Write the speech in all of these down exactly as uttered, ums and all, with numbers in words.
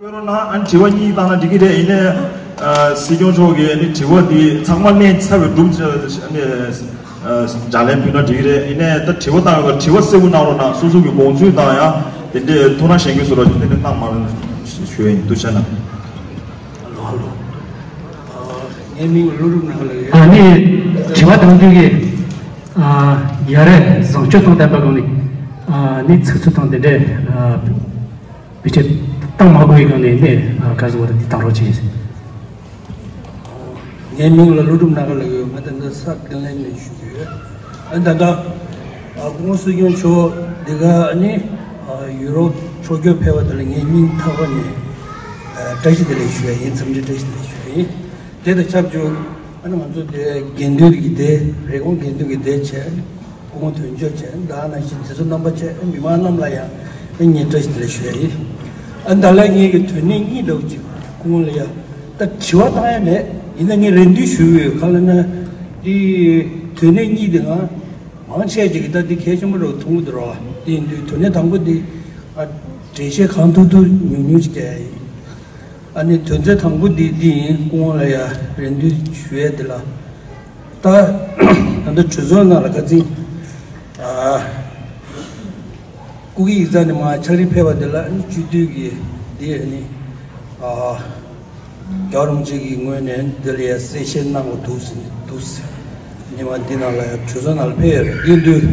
ཡོད་ན་ཨ་ནི་དྲི་བ་གཉིས་བཏང་ན་འགྲིག་གི་རེད། ཡིན་ནའི་ཨ་སྲིད་སྐྱོང་མཆོག་གིས་ཨ་ནི་དྲི་བ་འདི་ཚང་མ་གནས་ཚར་བའི་སྒྲུབ་ཨ་ནི་ཨ་ལྗགས་ལན་ཕུལ་ན་འགྲིག་གི་རེད། ཡིན་ནའི་ད་དྲི་བ་བཏང་ཡོད་པ་དྲི་བ་གསལ་པོ་གནང་རོགས་གནང་། སོ་སོ་གི་དགོངས་ཚུལ་དང་ཡང་དེ་འདྲའི་ཐུགས་སྣང་གཞན་གྱིས་བཟོ་རོགས་དེ་འདྲ་གནང་མ་རོགས་ཞུ་ཡ་ཡིན། ཐུགས་རྗེ་གནང་། ཨ་ལོ་ཨ་ལོ། ཨ་ངའི་མིང་ཀླུ་སྒྲུབ་ནང་ལ་ཡོད། ཨ་ནི་དྲི་བ་དང་དུས་ཀྱི་ཨ་ཡ་རེ་བཟང་སྤྱོད་དང་ལྡན་པ་གང་ནི་ཨ་ནི་ཚིག་ཚུལ་དང་དེ་འདྲའི་ཨ་བེད་སྤྱོད་བཏང་མ་དགོས་ཡི་གང་ནི་ནི་ཨ་ག་ཟེར་བ་དེ་བཏང་རོགས་བྱེད། ངའི་མིང་ལ་ཀླུ་སྒྲུབ་ནང་ལ་ཡོད། ང་ད་ལྟ་ས་ཕིན་ལན་ནས་བཞུགས་ཡོད། ཨ་ད་ལྟ་ཨ་སྐུ་ངོ་སྲིད་སྐྱོང་མཆོག་འདི་ག་ཨ་ནི་ཨ་ཡུ་རོབ་ཕྱོགས་བསྐྱོད་ཕེབས་པ་དེ་ལ་ངས་སྙིང་ཐག་པ་ནས་ཨ་བཀྲ་ཤིས་བདེ་ལེགས་ཞུ་ཡ་ཡིན། འཚམས་འདྲི་བཀྲ་ཤིས་བདེ་ལེགས་ཞུ་ཡ་ཡིན། དེ་དང་ཆབས་ཅིག་ཨ་ནི་ང་ཚོ་དེ་དགེ་འདུན་གྱི་སྡེ་རེབ་གོང་དགེ་འདུན་གྱི་སྡེ་བྱས། སྐུ་ངོ་དོན་གཅོད་བྱས། ད་ནང་བཞིན་དེ་ཚོ་རྣམ་པ་བཅས་མི་མང་རྣམས་ལ་ཡང་ངས་བཀྲ་ཤིས་བདེ་ལེགས་ཞུ་ཡ་ཡིན། ཨ་ད་ལན་ངས་ཀྱི་དོན་གནད་གཉིས་འདྲ་བོ་ཅིག་སྐུ་ངོ་ལ་ཡ་ད་དྲི་བ་བཏང་ཡ་མེད། ཡིན་ན་ངས་རེ་འདུན་ཞུ་ཡོད། ག་ལ་ན་འདི་དོན་གནད་གཉིས་འདི་ང་མང་ཆེ་ཅིག་གིས་ད་འདི་གལ་ཆེན་པོ་འདྲ་བོ་མཐོང་གི་འདུག་ར་བ། དེ་ཡིན་དུས་དོན་གནད་དང་པོ་འདི་ཨ་འགྲེལ་བཤད་གང་ཐུབ་ཐུབ་ཉུང་ཉུང་ཅིག་རྒྱག་ཡ་ཡིན། ཨ་ནི་དོན་ཚན་དང་པོ་འདི་འདི་ཡིན། སྐུ་ངོ་ལ་ཡ་རེ་འདུན་ཞུ་ཡ་འདི་ལ། ད་ད་ལྟ་གྲོས་ཚོགས་ནང་ལ་ཁ་ཚིག་ཨ་སྐུ་སྒེར་ཡིག་ཚང་ནས་མར་ཕྱག་བྲིས་ཕེབས་པ་འདི་ལ་ཨ་ནི་སྤྱི་འཐུས་ཀྱི་འདི་ཨ་ནི་ཨ་རྒྱལ་བ་རིན་པོ་ཆེ་གི་ངོས་ནས་འདི་ལ་ཡ་གསལ་བཤད་གནང་དགོས་འདུག་ཟེར་འདུག་ཟེར། ཉི་མ་འདི་ནང་ལ་ཡང་གྲོས་ཚོགས་ནང་ལ་ཕེབས་ཡོད་རེད། ཡིན་དུས་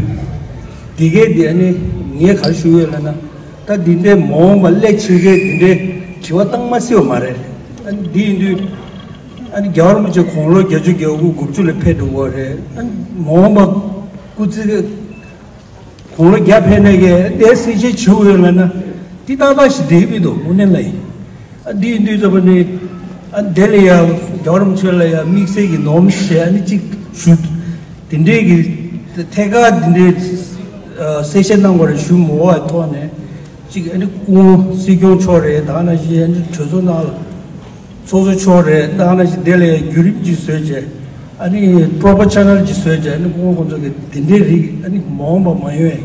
འདི་གའི་འདི་ཨ་ནི་ངས་ག་རེ་ཞུ་ཡོད་ལབ་ན། ད་འདི་འདྲའི་མ་འོངས་པ་སླད་ཕྱིན་ཆད་འདི་འདྲའི་དྲི་བ་བཏང་མ་སྲིད་པ་མ་རེད། ཨ་ནི་འདི་ཡིན་དུས་ཨ་ནི་རྒྱལ་བ་རིན་པོ་ཆེ་དགུང་ལོ་བརྒྱད་ཅུ་གྱ་དགུ་དགུ་བཅུ་ལ་ཕེབས་འགྲོ་གི་རེད། ཨ་ནི་མ་འོངས་པ་སྐུ་ཚེ་དགུང་ལོ་བརྒྱ་ཕེབས་ནས་ཀྱི་དེ་སྲིད་ཆེད་བྱུང་ཡོད་ལབ་ན་འདི་ཏག་ཏག་ཞིག་བསྡད་ཀྱི་མི་འདུག་དངོས་གནས་ལ་ཡིན། ཨ་འདི་ཡིན་དུས་ཙམ་པ་ནི་ཨ་དེ་ལ་ཡང་རྒྱལ་བ་རིན་པོ་ཆེ་ལ་ཡང་དམིགས་བསལ་གྱི་ནོམ་ཞེས་ཨ་ནི་གཅིག་ཞུ། དེ་འདྲའི་གི་ཐད་ཀར་དེ་འདྲའི་ཨ་གསལ་བཤད་གནང་དགོས་རེད་ཞུ་མི་འོས་པའི་ཐོག་ནས་གཅིག་ཨ་ནི་སྐུ་ངོ་སྲིད་སྐྱོང་མཆོག་རེད། ད་ནང་བཞིན་ཨ་ནི་གྲོས་ཚོགས་ནང་ལ། ཚོགས་གཙོ་མཆོག་རེད། ད་ནང་བཞིན་དེ་ལ་བརྒྱུད་རིམ་ཅིག་བཟོས་བྱས། ཨ་ནི་པོ་རོ་པར་ཆེ་ནལ་ཅིག་བཟོས་བྱས། ཨ་ནི་སྐུ་ངོ་ཁོང་ཚོ་གི་དེ་འདྲའི་རིགས་ཨ་ནི་མ་འོངས་པ་མ་ཡོང་ཡ་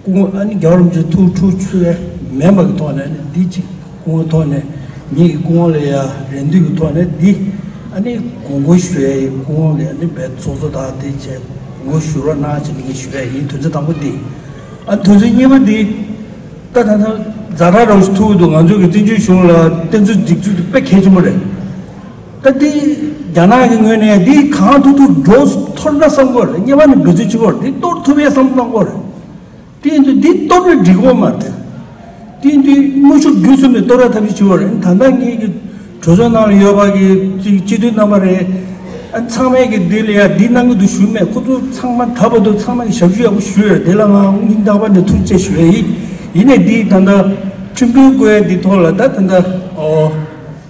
སྐུ་ངོ་ཨ་ནི་རྒྱལ་བ་རིན་པོ་ཆེ་ཐུགས་འཁྲུག་ཆུ་ཡ་མེད་པ་གི་ཐོག་ནས་ཨ་ནི་འདི་ཅིག་སྐུ་ངོ་ཐོག་ནས་ངེད་ཀྱི་སྐུ་ངོ་ལ་ཡ་རེ་འདུན་གི་ཐོག་ནས་འདི་ཨ་ནི་དགོངས་སྐོར་ཞུ་ཡ་ཡིན། སྐུ་ངོ་གི་ཨ་ནི་བའི་ཚོགས་གཙོ་དག་དེ་བྱས་དགོངས་སྐོར་ཞུ་རོགས་གནང་བྱས་ནས་ངས་ཞུ་ཡ་ཡིན། དོན་ཚན་དང་པོ་འདི། ཨ་དོན་ཚན་གཉིས་པ་འདི། ད་ད་ལྟ་ཛ་དྲག་རང་ཞིག་ཐུག་འདུག་ང་ཚོ་གི་བཙན་བྱོལ་གཞུང་ལ་བསྟན་ཚུལ་སྒྲིག་ཚུལ་དེ་དཔེ་གལ་ཆེན་པོ་རེད། ད་འདི་རྒྱ་ནག་གི་ངོས་ནས་འདི་གང་ཐུབ་ཐུབ་འགྲོ་ཐོར་ན་བསམ་གོ་རེད། སྔོན་མ་ནས་འབད་བརྩོན་བྱེད་གོ་རེད། འདི་གཏོར་ཐུབ་ཡ་བསམ་གནང་གོ་རེད། དེ་ཡིན་དུས་འདི་གཏོར་ན་འགྲིག་གོ་མ་རེད། དེ་ཡིན་དུས་དངོས་ཤུགས་བརྒྱུད་གསུམ་ནས་གཏོར་ཡ་ཐབས་ཤེས་བྱེད་གོ་རེད། ད་ལྟ་ངེད་ཀྱི་གྲོས་ཚོགས་ནང་ལ་ཡོད་པ་གི་སྤྱི་སྤྱི་འཐུས་རྣམ་པ་རེད། ཨ་ཚང་མས་ཀྱི་འདི་ལ་ཡ་འདི་གནང་གི་འདུག་ཞུ་མེད། ཁོ་ཚོ་ཚང་མ་ད་བར་དུ་ཚང་མ་གི་ཞབས་ཞུ་ཡག་པོ་ཞུས་ཡོད། དེ་ལ་ང་སྙིང་ཐག་པ་ནས་ཐུགས་རྗེ་ཆེ་ཞུ་ཡ་ཡིན། ཡིན་ནའི་འདི་ད་ལྟ་ཁྲིམས་དཔོན་བསྐོ་ཡ་འདི་ཐོག་ལ་ད་ད་ལྟ་ཨོ་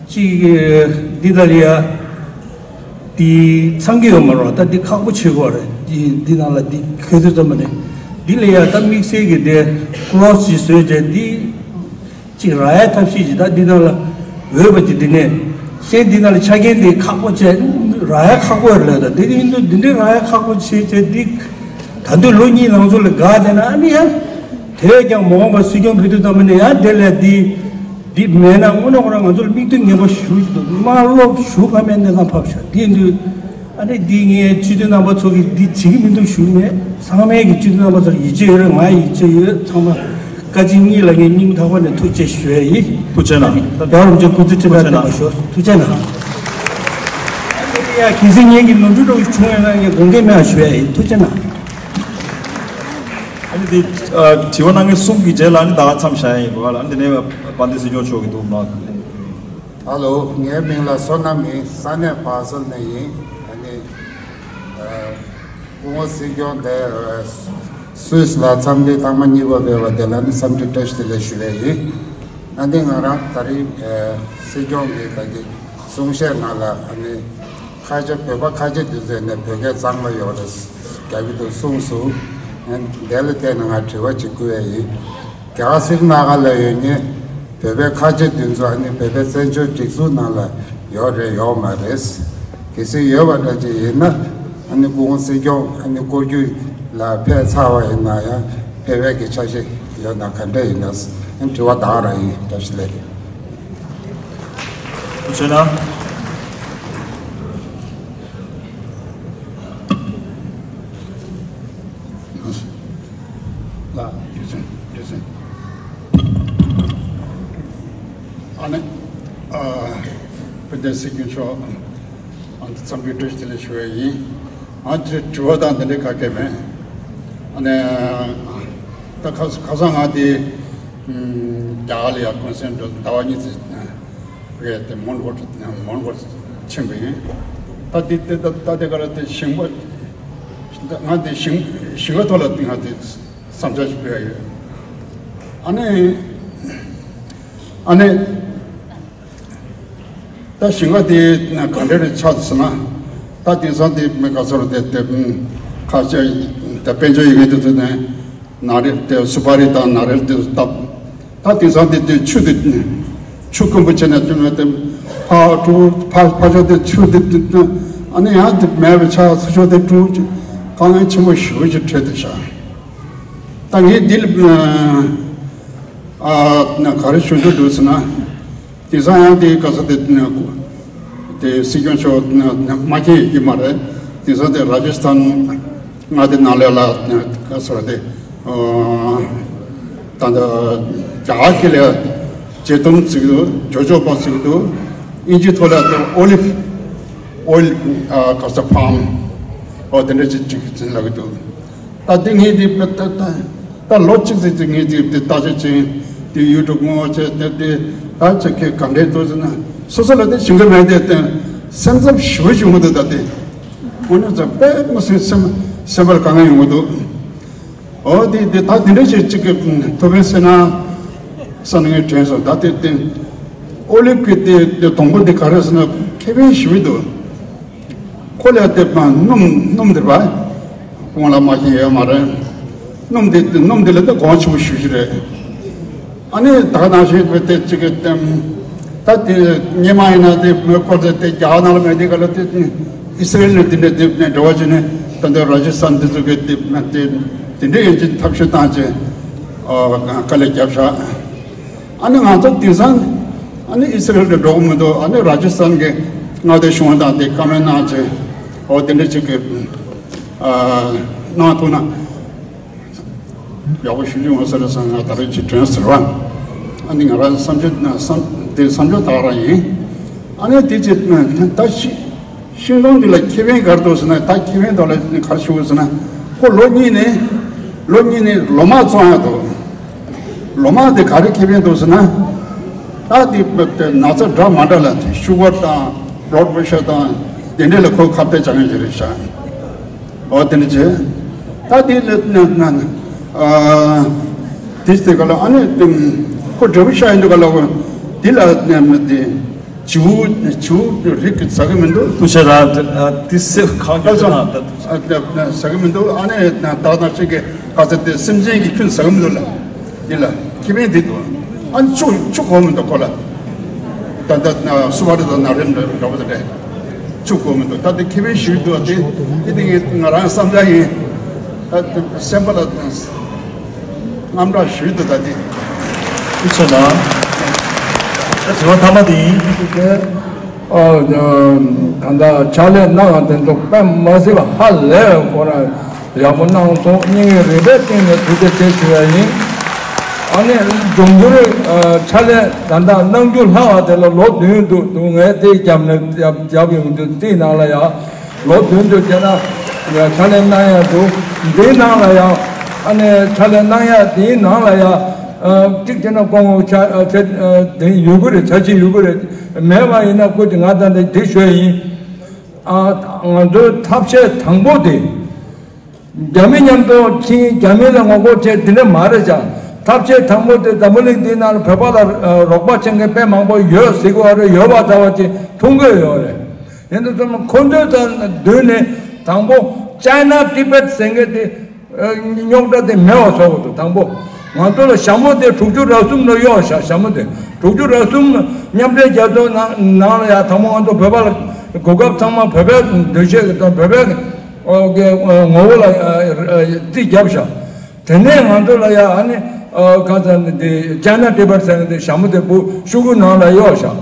གཅིག་འདི་ལ་ལ་ཡ་འདི་ཚང་གི་ཡོད་མ་རེད། ད་འདི་ཁག་པོ་བྱེད་དགོས་རེད། འདི་འདི་ནང་ལ་འདི་ཁྱོད་ཚོ་ཙམ་པ་ནས་འདི་ལ་ཡ་ད་དམིགས་བསལ་གྱི་འདི་ཀློ་སི་ཅིག་བཟོས་བྱས་འདི། གཅིག་རག་ཡ་ཐབས་ཤེས་ཅིག་ད་འདི་ནང་ལ་འོས་པ་ཅིག་འདི་ནས་གཞན་འདི་ནང་ལ་ཆ་རྐྱེན་འདི་ཁག་པོ་བྱས་རག་ཡ་ཁག་པོ་རེད་ལབ། ད་འདི་ཡིན་དུས་འདི་འདྲའི་རག་ཡ་ཁག་པོ་བྱས་བྱས་འདི་ད་དུང་ལོ་གཉིས་ནང་ཚུད་ལ་དགའ་བསྡད་ན་ཨ་ནི་ཡང་དེ་བས་ཀྱང་མ་འོངས་པ་སྲིད་སྐྱོང་ཕེབས་དུས་ཙམ་པ་ནས་ཡང་དེ་ལས་འདི་འདི་མེད་ན་དངོས་གནས་ཁོ་རང་ང་ཚོ་ལ་མིག་ལྟོས་ངན་པ་ཞུ་ཞུ་དུ་དམར་ལོག་ཞུ་ཕ་མའི་གནས་སྟངས་ཕབ་ཤག་འདི་ཡིན་དུས། ཨ་ནི་འདི་ངའི་སྤྱི་འཐུས་རྣམ་པ་ཚོ་གིས་འདི་བྱེད་ཀྱི་མི་འདུག་ཞུ་མེད། ཚང་མའི་གི་སྤྱི་འཐུས་རྣམ་པ་ཚོར་ཡིད་ཆེས་ཡོད་རེད། ང་ཡིད་ཆེས་ཡོད། ཚང་མ་བཀའ་སྤྱི་གཉིས་ལ་ངས་སྙིང་ཐག་པ་ནས་ཐུགས་རྗེ་ཆེ་ཞུ་ཡ་ཡིན། ཐུགས་རྗེ་གནང་། ད་རྒྱལ་བ་རིན་པོ་ཆེ་སྐུ་ཚེ་ཁྲི་ཕྲག་བརྟན་པ་ཤོག་ཐུགས་རྗེ་གནང་། ཨ་ནི་ཡ་གལ་སྲིད་ངེད་ཀྱི་ནོར་འཁྲུལ་འདྲ་བོ་བྱུང་ཡོད་ན་ངས་དགོངས་འགལ་མེད་པ་ཞུ་ཡ་ཡིན། ཐུགས་རྗེ་གནང་། ཨ་ནི་འདི་ཨ་དྲི་བ་གནང་མཁན་གསུམ་གྱི་རྗེས་ལ་ཨ་ནི་ད་མཚམས་བཞག་ཡ་ཡིན་པ་ལ། ཨ་ནི་འདི་ནས་དཔལ་ལྡན་སྲིད་སྐྱོང་མཆོག་གི་འདུག་ལ། ཧ་ལོ། ངའི་མིང་ལ་བསོད་ནམས་ཡིན། ས་གནས་བྷ་སལ་ནས་ཡིན། ཨ་ནི་ཨ་སྐུ་ངོ་སྲིད་སྐྱོང་དེ་ཨ་སུད་སི་ལ་འཚམས་འདྲི་ཐེངས་མ་གཉིས་པ་ཕེབས་པ་དེ་ལ་ནི་འཚམས་འདྲི་བཀྲ་ཤིས་བདེ་ལེགས་ཞུ་ཡས་ཡིན། ཨ་ནི་ང་རང་ད་རེས་ཨ་སྲིད་སྐྱོང་གི་ད་གི་གསུང་བཤད་ནང་ལ་ཨ་ནི་ཁ་ཆེ་བོད་པ་ཁ་ཆེ་དེ་ཚོས་ནི་བོད་སྐད་གཙང་མ་ཡོད་རེད་རྒྱག་གི་འདུག་གསུངས་སོང་། ཨ་ནི་དེ་ལ་བརྟེན་ནས་ང་དྲི་བ་གཅིག་བསྐུར་ཡས་ཡིན། རྒྱ་གར་སི་རི་ན་གར་ལ་ཡོད་མཁན་བོད་པའི་ཁ་ཆེ་དེ་ཚོ་ཨ་ནི་བོད་པའི་བཙན་བྱོལ་སྒྲིག་འཛུགས་ནང་ལ་ཡོད་རེད་ཡོད་མ་རེད། གལ་སྲིད་ཡོད་པ་འདྲ་ཅིག་ཡིན་ན་ཨ་ནི་སྐུ་ངོ་སྲིད་སྐྱོང་ཨ་ནི་སྐོར་རྒྱུག་ལ་ཕེབས་ཚར་བ་ཡིན་ན་ཡང་ཕེབས་པའི་གི་འཆར་གཞི་ཡོད་ན་ག་འདྲ་ཡིན་ན། ཨ་ནི་དྲི་བ་དག་རང་ཡིན། བཀྲ་ཤིས་བདེ་ལེགས། བྱས་ན། ལ། ཡོད་ཚད། ཡོད་ཚད། ཨ་ནི། ཨ། བོད་བསྟན་སྲིད་སྐྱོང་མཆོག་ཨ་ནི་འཚམས་འདྲི་བཀྲ་ཤིས་བདེ་ལེགས་ཞུ་བ་ཡིན། ང་དེ་དྲི་བ་དང་དེ་འདྲའི་ག་གེ་མེད། ཨ་ནི། ད་ཁ་ཁ་སང་ང་དེ། ཨམ། རྒྱ་གར་ལ་ཡར་གུང་སེང་འགྲོ་ཟླ་བ་གཉིས་ཙམ། རེད་དེ་མོན་གྷོ་མོན་གྷོ་ཕྱིན་པ་ཡིན། ད་དེ་དེ་ད་ད་དེ་ག་ར་དེ་ཞིང་པ། ང་དེ་ཞིང་ཞིང་པ་ཐོག་ལ་ང་དེ་བསམ་འཆར་ཞིག་སྤེལ་ཡ་ཡོད། ཨ་ནི། ཨ་ནི། ད་ཞིང་པ་དེ་ག་འདྲ་རེ་ཆགས་སོང་ན། ད་དེང་སང་དེ་མི་ག་ཚོད་རེད་དེ་དེ་ཁ་ཤས་དེ་དཔལ་འབྱོར་ཡོད་མཁན་དེ་ཚོ་ནས། ནཱ་རེལ་དེ་སུ་པ་རི་དང་ནཱ་རེལ་དེ་བཏབ། ད་དེང་སང་དེ་དེ་ཆུ་དེ་ཆུ་དཀོན་པོ་བྱས་ནས་བཏུན་ནས་དེ་ཕར་དཀྲུག་ཕར་ཕར་ཕྱོགས་དེ་ཆུ་དེ་བཏུན། ཨ་ནི་ཡང་དེ་མེད་པའི་ཆ་ཚུར་ཕྱོགས་དེ་དཀྲུག་ཅིག་དཀའ་ངལ་ཆེན་པོ་ཞེ་པོ་ཅིག་འཕྲད་དེ་བཞག་ད་ངས་འདི་ལ་ཨ་ག་རེ་ཞུ་འདོད་འདུག་ཟེར་ན། དེང་སང་ཡང་དེ་ག་ས་དེ་དེ་སྲིད་སྐྱོང་མཆོག་མ་མཁྱེན་ཡོད་ཀྱི་མ་རེད། དེང་སང་དེ་ར་ཇི་སི་ཐན་མངའ་སྡེ་ནང་ལོགས་ལ་ག་ས་རེད་དེ། ད་ལྟ་རྒྱ་གར་ལ་ཇེ་ཏོམ་ཟེར་གྱི་འདུག་ཇོ་ཇོ་བ་ཟེར་གྱི་འདུག་དབྱིན་ཇི་ཐོག་ལ་དེ་ཨོ་ལིབ་ཨོ་ལིབ་ག་ས་ཕཱམ་ཨོ་དེ་འདྲ་ཅིག་ཅིག་ལབ་ཀྱི་འདུག་ད་དེ་ངས་དེ་ད་ད་ད་ལོ་གཅིག་ཙམ་དེ་ངས་དེ་དེ་བརྟག་དཔྱད་བྱས། དེ་ཡུ་ཊུབ་ངོ་བྱས། དེ་དེ་ད་ཅིག་གི་ག་འདྲས་འདུག་ཟེར་ན། སོ་སོ་ལ་དེ་ཞིང་ཁ་མེད་དེ་དེ་སེམས་འཚབ་ཞེ་པོ་བྱུང་གི་འདུག་ད་དེ་དངོས་གནས་ཙམ་དཔེ་མི་སྲིད་སེམས་སེམས་པར་དཀའ་ངལ་ཡོང་གི་འདུག་ཨོ་དེ་དེ་ད་དེ་འདྲས་ཅིག་ཅིག་གི་ཐུགས་ཕན་གསོས་ན་བསམ་ནས་ངས་དྲན་སོང་། ད་དེ་དེ་ཨོ་ལིབ་ཀྱི་དེ་དེ་སྡོང་པོ་དེ་ག་རེ་ཟེར་ན་ཁེ་ཕན་ཞེ་པོ་འདུག་ཁོ་ལ་དེ་སྣུམ་སྣུམ་དེ་བ་ཁོང་ལ་མ་ཤེས་ཡོད་མ་རེད། སྣུམ་དེ་སྣུམ་དེ་ལ་ད་གོང་ཆེན་པོ་ཞེ་ཞིག་རེད། ཨ་ནི་ད་ག་ནང་བཞིན་དེ་གཅིག་གི་ད་དེ་སྔོན་མ་ཡིན་ན་དེ་མོན་གྷོ་དེ་དེ་རྒྱ་གར་ནང་ལ་མེད་དེ་ག་ལ་དེ་ཨི་སི་རེལ་ནས་དེ་འདྲ་དེ་འབྲེལ་བ་བྱས་ནས་ད་ལྟ་ར་ཇི་སི་ཐན་དེ་ཚོ་གི་དེ་དེ་དེ་འདྲ་ཡིན་གྱི་ཐབས་ཤེས་བཏང་བྱས་དཀའ་ལས་བརྒྱབ་ཤག་ཨ་ནི་ང་ཚོ་དེང་སང་ཨ་ནི་ཨི་སི་རེལ་དུ་འགྲོ་གི་མི་འདུག་ཨ་ནི་ར་ཇི་སི་ཐན་གྱི་མངའ་སྡེ་གཞུང་དང་དེ་བཀའ་མོལ་གནང་བྱས་འོ་དེ་འདྲ་ཅིག་གི་གནང་ཐུབ་ན་ཡག་པོ་ཞུ་རྒྱུ་ཡོང་ས་རེད་བསམ་ང་ད་རེས་ཅིག་དྲན་ཟེར་བ། ཨ་ནི་ང་རང་བསམ་ཚུལ་བསམ་དེ་བསམ་ཚུལ་དག་རང་ཡིན། ཨ་ནི་དེ་ཅིག་ད་ཤི་ཤིང་སྡོང་འདི་ལ་ཁེ་ཕན་ག་རེ་འདུག་ཟེར་ན། ད་ཁེ་ཕན་ཐོག་ལ་ག་རེ་ཞུ་དགོས་ཟེར་ན། ཁོ་ལོ་གཉིས་ནས་ལོ་གཉིས་ནས་ལོ་མ་བཙོང་ཡག་འདུག་ལོ་མ་དེ་ག་རེ་ཁེ་ཕན་འདུག་ཟེར་ན། ད་དེ་ན་ཚ་འདྲ་མ་འདྲ་ལ་ཤུ་གར་དང་བློཌ་པེ་ཤར་དང་དེ་འདྲ་ལ་ཁོ་ཁ་གཏད་བཅག་མཁན་ཞིག་རེད་ཤག་འོ་དེ་འདྲ་བྱས། ད་དེ་ལ་ན་ན་ན་ཨ་དེ་དེ་ག་ལ་ཨ་ནི་ཁོ་འདྲ་པོ་ཤ་ཡིན་འདུག་ག་ལ་དེ་ལ་ན་དེ། བྱིའུ་བྱིའུ་རིགས་ཀྱི་ཟ་གི་མི་འདུག་སྐུ་ཞབས་ར་དེ་སེ་གང་གི་ན་ད་ཟ་གི་མི་འདུག་ཨ་ནི་ད་ད་ཅིག་གི་ག་ཚོད་དེ་སེམས་ཅན་གྱི་ཁྱོན་ཟ་གི་མི་འདུག་ལ། འདི་ལ་ཁེ་ཕན་འདི་འདུག་ཨ་ནི་ཆུ་ཆུ་གོ་མི་འདུག་ཁོ་ལ། ད་ད་སུ་བ་རི་དང་ན་རེ་འདྲ་པོ་དེ་འདྲ་ཆུ་གོ་མི་འདུག་ད་དེ་ཁེ་ཕན་ཞིག་འདུག་དེ་དེ་དེ་ང་རང་བསམ་འཆར་ཡིན། ད་སེམས་པ་ལ། དངངས་སྐྲག་ཞུས་འདུག་ད་དེ། ཨུ་ཚོ་ལ། ད་དྲི་བ་མཐའ་མ་དེ་ཡིན། ཨ་ད་ལྟ་ཕྱག་ལས་གནང་བ་དེ་ཚོ་དཔེ་མ་སྲིད་པ་ཧ་ལས་པ་ཁོ་རང་ཡག་པོ་གནང་སོང་། སྙིང་གི་རུས་པའི་གཏིང་ནས་ཐུགས་རྗེ་ཆེ་ཞུ་བ་ཡིན། ཨ་ནི་འབྱུང་འགྱུར་ཕྱག་ལས་ད་ལྟ་གནང་རྒྱུ་ལྷག་པ་དེ་ལ་ལོ་བདུན་འདུག་འདུག་ངས་དེ་རྒྱབ་ནས་རྒྱབ་རྒྱབ་ཡོང་དུས་དེའི་ནང་ལ་ཡང་། ལོ་བདུན་དུ་བྱས་ན་ཕྱག་ལས་གནང་ཡག་འདུག་འདིའི་ནང་ལ་ཡང་ཨ་ནི་ཕྱག་ལས་གནང་ཡག་དེའི་ནང་ལ་ཡང་གཅིག་བྱས་ན་སྐུ་ངོ་ཆ་ཆ་དེ་ཡོད་ཀྱི་རེད། ཆ་ཆེ་ཡོད་ཀྱི་རེད། མེད་པ་ཡིན་ན་སྐུ་དེ་ང་ད་ནི་འདི་ཞུ་ཡ་ཡིན། ང་ཚོའི་ཐབས་ཤེས་དང་པོ་དེ། རྒྱ་མི་མཉམ་དུ་ཕྱིན། རྒྱ་མི་ལ་ངོ་རྒོལ་བྱས་འདི་འདྲ་མ་རེད་ཤག་ཐབས་ཤེས་དང་པོ་དེ་འཛམ་བུ་གླིང་འདིའི་ནང་ལ་བོད་པ་ལ་རོགས་པ་བྱེད་མཁན་དཔེ་མང་པོ་ཡོད་ཟེར་གྱི་ཡོད་རེད། ཡོད་པ་འདྲ་བ་ཅིག་མཐོང་གི་ཡོད་རེད། ཡིན་དུས་ཙམ་ཁོ་ཚོའི་དང་བསྡུར་ནས་དང་པོ་ཅའི་ན་ཏི་བེད་ཟེར་མཁན་དེ་རྙོག་དྲ་དེ་མེད་པ་བཟོ་དགོས་འདུག་དང་པོ་ང་ཚོ་ལ་ཞྭ་མོ་དེ་དྲུག་ཅུ་རེ་གསུམ་ལ་གཡོག་ཤག་ཞྭ་མོ་དེ་དྲུག་ཅུ་རེ་གསུམ་མཉམ་འབྲེལ་རྒྱལ་ཚོགས་ནང་ནང་ལ་ཡ་དང་པོ་ང་ཚོ་བོད་པ་ལ་གོ་སྐབས་ཚང་མ་བོད་པའི་འདུ་ཤེས་ཀྱི་དང་བོད་པའི་ངོ་བོ་ལ་རྩིས་བརྒྱབ་ཤག་དེ་ནས་ང་ཚོ་ལ་ཡ་ཨ་ནི་གང་ཟེར་ནི་དེ་ཅའི་ན་ཏི་བེད་ཟེར་མཁན་དེ་ཞྭ་མོ་དེ་བུ་ཤུ་གུ་ནང་ལ་གཡོག་ཤག་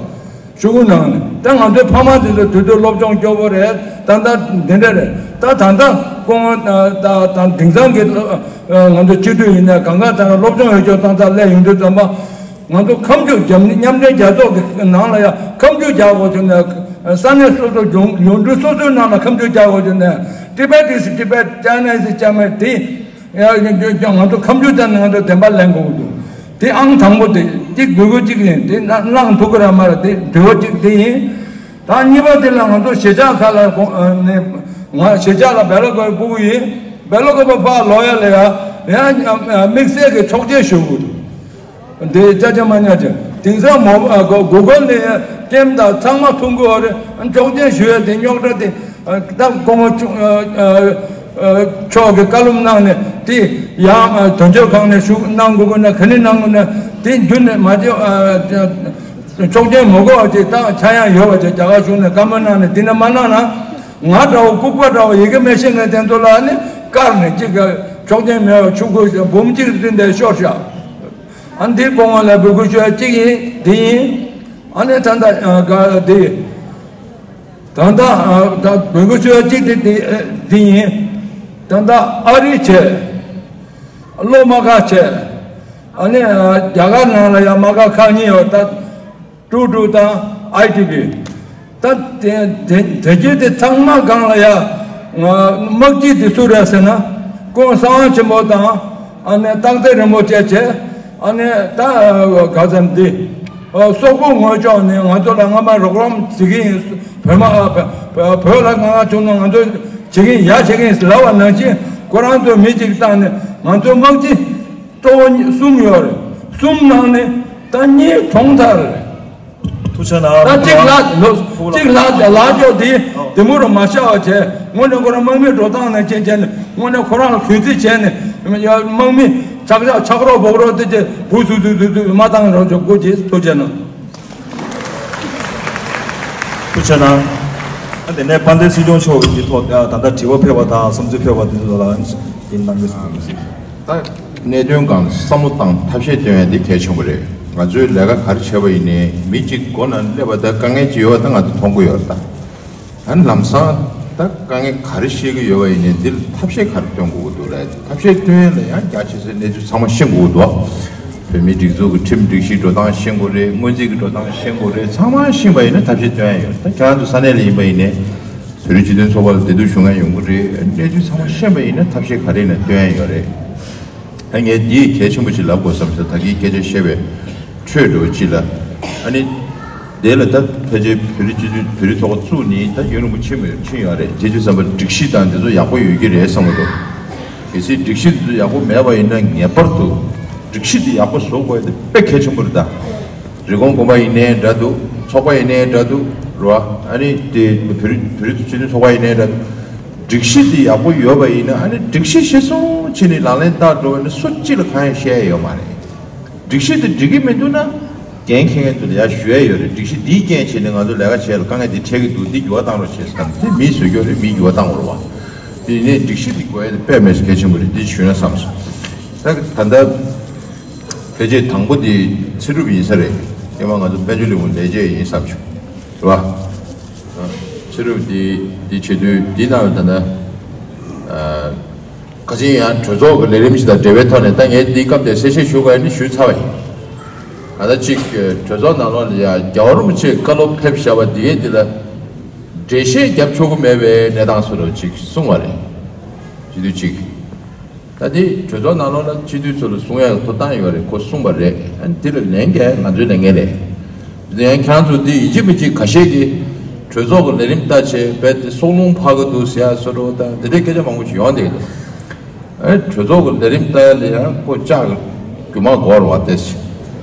ཤོག་གུ་ནང་ནས་ད་ང་ཚོའི་ཕ་མ་དེ་ཚོ་དུས་དུས་སློབ་སྦྱོང་སྐྱོ་པོ་རེད། ད་ལྟ་འདི་འདྲ་རེད། ད་ད་ལྟ་ཁོང་ད་ད་དེང་སང་གི་ང་ཚོ་སྤྱི་འཐུས་ཡིན་ནའི་གང་ག་ད་སློབ་སྦྱོང་ཡོད་ཆོག་ཙང་ཙང་སླེབས་ཡོང་དུས་ཙམ་པ། ང་ཚོ་ཁ་མཆུ་རྒྱབ་མཉམ་འབྲེལ་རྒྱལ་ཚོགས་ཀྱི་ནང་ལ་ཡང་ཁ་མཆུ་རྒྱག་དགོས་བྱུང་ནས། ས་གནས་སོ་སོ་ཡོངས་ཡོངས་འབྲེལ་སོ་སོའི་ནང་ལ་ཁ་མཆུ་རྒྱག་དགོས་བྱུང་ནས། Tibet is Tibet, China is China དེ་ཡང་ང་ཚོ་ཁ་མཆུ་བྱས་ནས་ང་ཚོ་བདེན་པ་ལེན་དགོས་འདུག་དེ་ཨང་དང་པོ་དེ་གཅིག་འབོད་སྐུལ་གཅིག་ཡིན། དེ་གནང་ཐུབ་ཀྱི་རེད་མ་རེད། དེ་དྲི་བ་གཅིག་དེ་ཡིན། ད་གཉིས་པ་དེ་ལ་ང་ཚོ་གཞིས་ཆགས་ཁག་ལ་ནས་ང་གཞིས་ཆགས་ལ་སྦེལ་ཀོབ་ཕེབས་ཀྱི་ཡིན། སྦེལ་ཀོབ་ཕར་ལོག་ཡ་ལ་ཡ་ཡང་དམིགས་བསལ་གྱི་ཆོག་མཆན་ཞུ་དགོས་འདུག་དེ་ཅ་ཆ་མ་ཉར་ཅིག་དེང་སང་མོ་ཨ་གོ་གུ་གལ་ནས་ཀེམ་དང་ཚང་མ་མཐོང་གི་ཡོད་རེད། ཆོག་མཆན་ཞུ་ཡ་དེ་རྙོག་དྲ་དེ་ཨ་ད་སྐུ་ངོ་ཆུ་ཨ་ཨ་ཨ་མཆོག་གིས་བཀའ་སློབ་གནང་ནས་དེ་ཡང་ཨ་དོན་གཅོད་ཁང་ནས་ཞུ་གནང་དགོས་ཀྱི་ན་ག་ནས་གནང་དགོས་ན་དེ་རྒྱུན་ནས་མ་བརྗེད། ཨ་ཆོག་མཆན་མ་དགོས་པ་ཅིག་ད་ཆག་ཡང་ཡོད་པ་ཅིག་རྒྱ་གར་གཞུང་ནས་བཀའ་མོལ་གནང་ནས་དེ་འདྲ་མ་གནང་ན། ང་འདྲ་བོ་ལྐུགས་པ་འདྲ་བོ་ཡི་གེ་མི་ཤེས་མཁན་དེ་ཚོ་ལ་ནི་བཀར་ནས་གཅིག་ག་ཆོག་མཆན་མེད་པ་ཆུ་ཁོལ་འབུམ་གཅིག་བསྟན་ཏེ་ཤོར་ཤག་ཨ་འདི་སྐུ་ངོ་ལ་འབོད་སྐུལ་ཞུ་ཡ་གཅིག་ཡིན། འདི་ཡིན། ཨ་ནི་ད་ལྟ་ཨ་ག་འདི་ད་ལྟ་ཨ་ད་འབོད་སྐུལ་ཞུ་ཡ་གཅིག་དེ་འདི་ཨ་འདི་ཡིན། ད་ལྟ་ཨ་རི་བྱས། སློབ་མ་ཁག་བྱས། ཨ་ནི་ཨ་རྒྱ་གར་ནང་ལ་ཡང་མ་ཁག་ཁག་གཉིས་ཡོད་ད། ཀྲུའུ་ཀྲུའུ་དང་ཨའི་ཏི་བི། ད་དེ་དེ་དེ་རྒྱུད་དེ་ཚང་མ་སྒང་ལ་ཡ་དམག་སྤྱི་དེ་སུ་རེད་ཟེར་ན། ཁོང་གསང་བ་ཆེན་པོ་དང་ཨ་ནི་སྟག་འཚེར་རིན་པོ་ཆེ་བྱས། ཨ་ནི་ད་ག་ཙམ་འདི་སོག་པོ་ངོས་ཕྱོགས་ནས་ང་ཚོ་ལ་སྔ་མ་རོགས་རམ་བྱེད་ཀྱི་ཡིན། བོད་མ་བོད་ལ་དཀའ་ངལ་བྱུང་ན་ང་ཚོ་བྱེད་ཀྱི་ཡིན། ཡ་བྱེད་ཀྱི་ཡིན་ཟེར་ལབ་པ་ནང་བཞིན་ཁོ་རང་ཚོ་མི་གཅིག་བཏང་ནས་ང་ཚོ་དམག་སྤྱི། གཙོ་བོ་གཉིས་གསུམ་ཡོད་རེད། གསུམ་ནང་ནས་ད་གཉིས་གྲོངས་ཚར་རེད། ཐུགས་རྗེ་གནང་། ད་གཅིག་ལ་ལོ་གཅིག་ལ་ལ་ལ་ཅོག་དེ་དེ་མུར་མ་བྱ་བ་བྱས། དངོས་གནས་ཁོ་རང་དམག་མི་འགྲོ་སྟངས་ནང་བྱས་བྱས་ནས་དངོས་གནས་ཁོ་རང་ལ་གུས་བརྩི་བྱས་ནས་དམག་མི་ཆག་ཆག་ཆག་རོགས་འབོག་རོགས་དེ་བྱས་བུ་ཟུ་ཟུ་ཟུ་ཟུ་མ་བཏང་རོགས་ཅོག་དགོས་ཅེས་ཐུགས་རྗེ་གནང་། ཐུགས་རྗེ་གནང་། ཨ་དེ་ནས་དཔལ་ལྡན་སྲིད་སྐྱོང་མཆོག་གི་ཐོག་ད་ལྟ་དྲི་བ་ཕེབས་པ་དང་བསམ་ཚུལ་ཕེབས་པ་དེ་ཚོ་ལ་དེ་གནང་གི་སོང་། ད་གནད་དོན་སྒང་བསམ་བློ་བཏང་ཐབས་ཤེས་བཏོན་ཡ་དེ་གལ་ཆེན་པོ་རེད། ང་ཚོའི་ལས་ཀ་ག་རེ་བྱས་པ་ཡིན་ནའི་མི་གཅིག་མགོ་ན་སླེབས་པ་ད་དཀའ་ངལ་ཅིག་ཡོད་པ་ད་ང་ཚོ་མཐོང་གི་ཡོད་རེད། ད་ཨ་ནི་ལམ་སང་ད་དཀའ་ངལ་ག་རེ་བཤད་ཀྱི་ཡོད་པ་ཡིན་ནའི་འདིར་ཐབས་ཤེས་ག་རེ་སྟོན་དགོས་ཀྱི་འདུག་ལ། ཐབས་ཤེས་སྟོན་ཡ་ལ་ཡང་རྒྱ་ཆེ་སའི་གནས་ཚུལ་ཚང་མ་ཤེས་དགོས་ཀྱི་འདུག་བོད་མིའི་སྒྲིག་འཛུགས་ཀྱི་ཁྲིམས་སྒྲིག་གཞི་འགྲོ་སྟངས་ཤེས་དགོས་རེད། སྔོན་རྩིས་ཀྱི་འགྲོ་སྟངས་ཤེས་དགོས་རེད། ཚང་མ་ཤེས་པ་ཡིན་ན་ཐབས་ཤེས་སྟོན་ཡ་ཡོད། ད་ཁྱེད་རང་ཚོ་ས་གནས་ལ་ཡིན་པ་ཡིན་ནའི་བོད་རིགས་སྤྱི་མཐུན་ཚོགས་པ་ལ་བདེ་སྡུག་ཞུ་མཁན་ཡོང་གི་རེད། གནས་ཚུལ་ཚང་མ་ཤེས་པ་ཡིན་ན་ཐབས་ཤེས་ག་རེ་ཡིན་ན་སྟོན་ཡ་ཡོད་རེད། ད་ངས་འདི་གལ་ཆེན་པོ་ཞིག་ལབ་དགོས་བསམ་སོང་། ད་གིན་སྐད་ཆ་བཤད་པའི་ཁྲོད་འགྲོ་ཅི་ལ། ཨ་ནི་དེ་ལ་ད་ཕལ་ཆེར་བོད་རིགས་སྤྱི་མཐུན་བོད་རིགས་ཚོགས་པ་བཙུགས་ནས་ད་ཡུན་རིང་པོ་ཕྱིན་མོད་ཕྱིན་ཡོད་རེད། བྱེད་ཆོས་བསམ་པ་སྒྲིག་གཞི་དང་འདི་ཚོ་ཡག་པོ་ཡོད་ཀྱི་རེད་བསམ་གྱི་འདུག་གལ་སྲིད་སྒྲིག་གཞི་འདི་ཚོ་ཡག་པོ་མེད་པ་ཡིན་ན་ངེས་པར་དུ་སྒྲིག་གཞི་འདི་ཡག་པོ་བཟོ་དགོས་ཡ་དེ་དཔེ་གལ་ཆེན་པོ་རེད་ད། རི་ཀོན་དགོན་པ་ཡིན་ནའི་འདྲ་འདུག་ཚོགས་པ་ཡིན་ནའི་འདྲ་འདུག་རེད་བ། ཨ་ནི་དེ་བོད་རིགས་བོད་རིགས་སྤྱི་མཐུན་ཚོགས་པ་ཡིན་ནའི་འདྲ་འདུག་སྒྲིག་གཞི་འདི་ཡག་པོ་ཡོད་པ་ཡིན་ན་ཨ་ནི་སྒྲིག་གཞི་གཞིར་བཟུང་བྱས་ནས་ལག་ལེན་བསྟར་འགྲོ་བ་ཡིན་ན་སུ་གཅིག་ལ་གང་ཡང་བཤད་ཡ་ཡོད་མ་རེད། སྒྲིག་གཞི་འདི་འགྲིག་གི་མི་འདུག་ན་འགན་འཁྱེར་མཁན་ཚོ་ལ་ཡ་ཞུ་ཡ་ཡོད་རེད། སྒྲིག་གཞི་འདིའི་རྐྱེན་བྱས་ནས་ང་ཚོ་ལས་ཀ་བྱེད་ཡ་ལ་དཀའ་ངལ་འདི་འཕྲད་ཀྱི་འདུག་འདི་འགྱུར་བ་བཏང་རོགས་བྱེད་ཟེར་དང་དེ་མིས་བཟོས་ཀྱི་ཡོད་རེད། མིས་འགྱུར་བ་བཏང་དགོས་རེད་བ། དེ་ཡིན་ནའི་སྒྲིག་གཞི་འདི་དགོས་ཡ་དེ་དཔེ་མེད་ས་གལ་ཆེན་པོ་རེད། འདི་ཞུས་ན་བསམ་སོང་། ད་ད་ལྟ་ཕལ་ཆེར་དང་པོ་འདི་ཚེ་སྒྲུབ་ཡིན་ས་རེད། ཡང་མ་ང་ཚོ་དཔལ་འབྱོར་ལས་ཁུངས་ལས་བྱེད་ཡིན་བསམ་བྱུང་། རེད་བ། ཚེ་སྒྲུབ་འདི་འདི་བྱེད་དུས་འདི་ནང་ལ་ད་ལྟ་ཨ། ཁ་ཆེ་ཡང་གྲོས་ཚོགས་ཀྱི་ལས་རིམ་ཞིག་དང་འབྲེལ་བའི་ཐོག་ནས་ད་ངས་འདི་སྐབས་དེར་གསལ་བཤད་ཞུ་དགོས་ནི་ཞུས་ཚར་བ་ཡིན། ད་ལྟ་གཅིག་གྲོས་ཚོགས་ནང་ལོགས་ལ་ཡང་རྒྱལ་བ་རིན་པོ་ཆེས་བཀའ་སློབ་ཕེབས་བཞག་པ་འདི་གའི་འདི་ལ་འགྲེལ་བཤད་རྒྱབ་ཆོག་གི་མེད་པའི་གནས་སྟངས་སུ་ལ་ཅིག་གསུངས་པ་རེད། སྤྱི་འཐུས་གཅིག་ད་འདི་གྲོས་ཚོགས་ནང་ལོགས་ལ་སྤྱི་འཐུས་ཚོ་ལ་གསུང་ཡག་ཐོབ་ཐང་ཡོད་རེད། ཁོ་གསུངས་པ་རེད། ཨ་ནི་འདི་ལ་ལན་རྒྱག་ང་ཚོའི་ལས་འགན་རེད། དེ་ཡང་ཁྱེད་རང་ཚོ་འདི་ཡིན་གཅིག་མིན་གཅིག་ཁ་ཤས་ཀྱིས་གྲོས་ཚོགས་ཀྱི་ལས་རིམ་ལྟ་བྱས་རྦད་དེ་སྲོག་རླུང་འཕར་གི་འདུག་ཟེར་ཡ་བཟོ་འདྲ་དང་འདི་འདྲའི་སྐད་ཆ་མང་པོ་ཞིག་ཡོང་བསྡད་ཀྱི་འདུག་ཨེ་གྲོས་ཚོགས་ཀྱི་ལས་རིམ་ལྟ་ཡ་ལ་ཡང་ཁོ་ལྕགས་རྒྱུ་མ་འགོར་བ་ཏེ་ཞིག་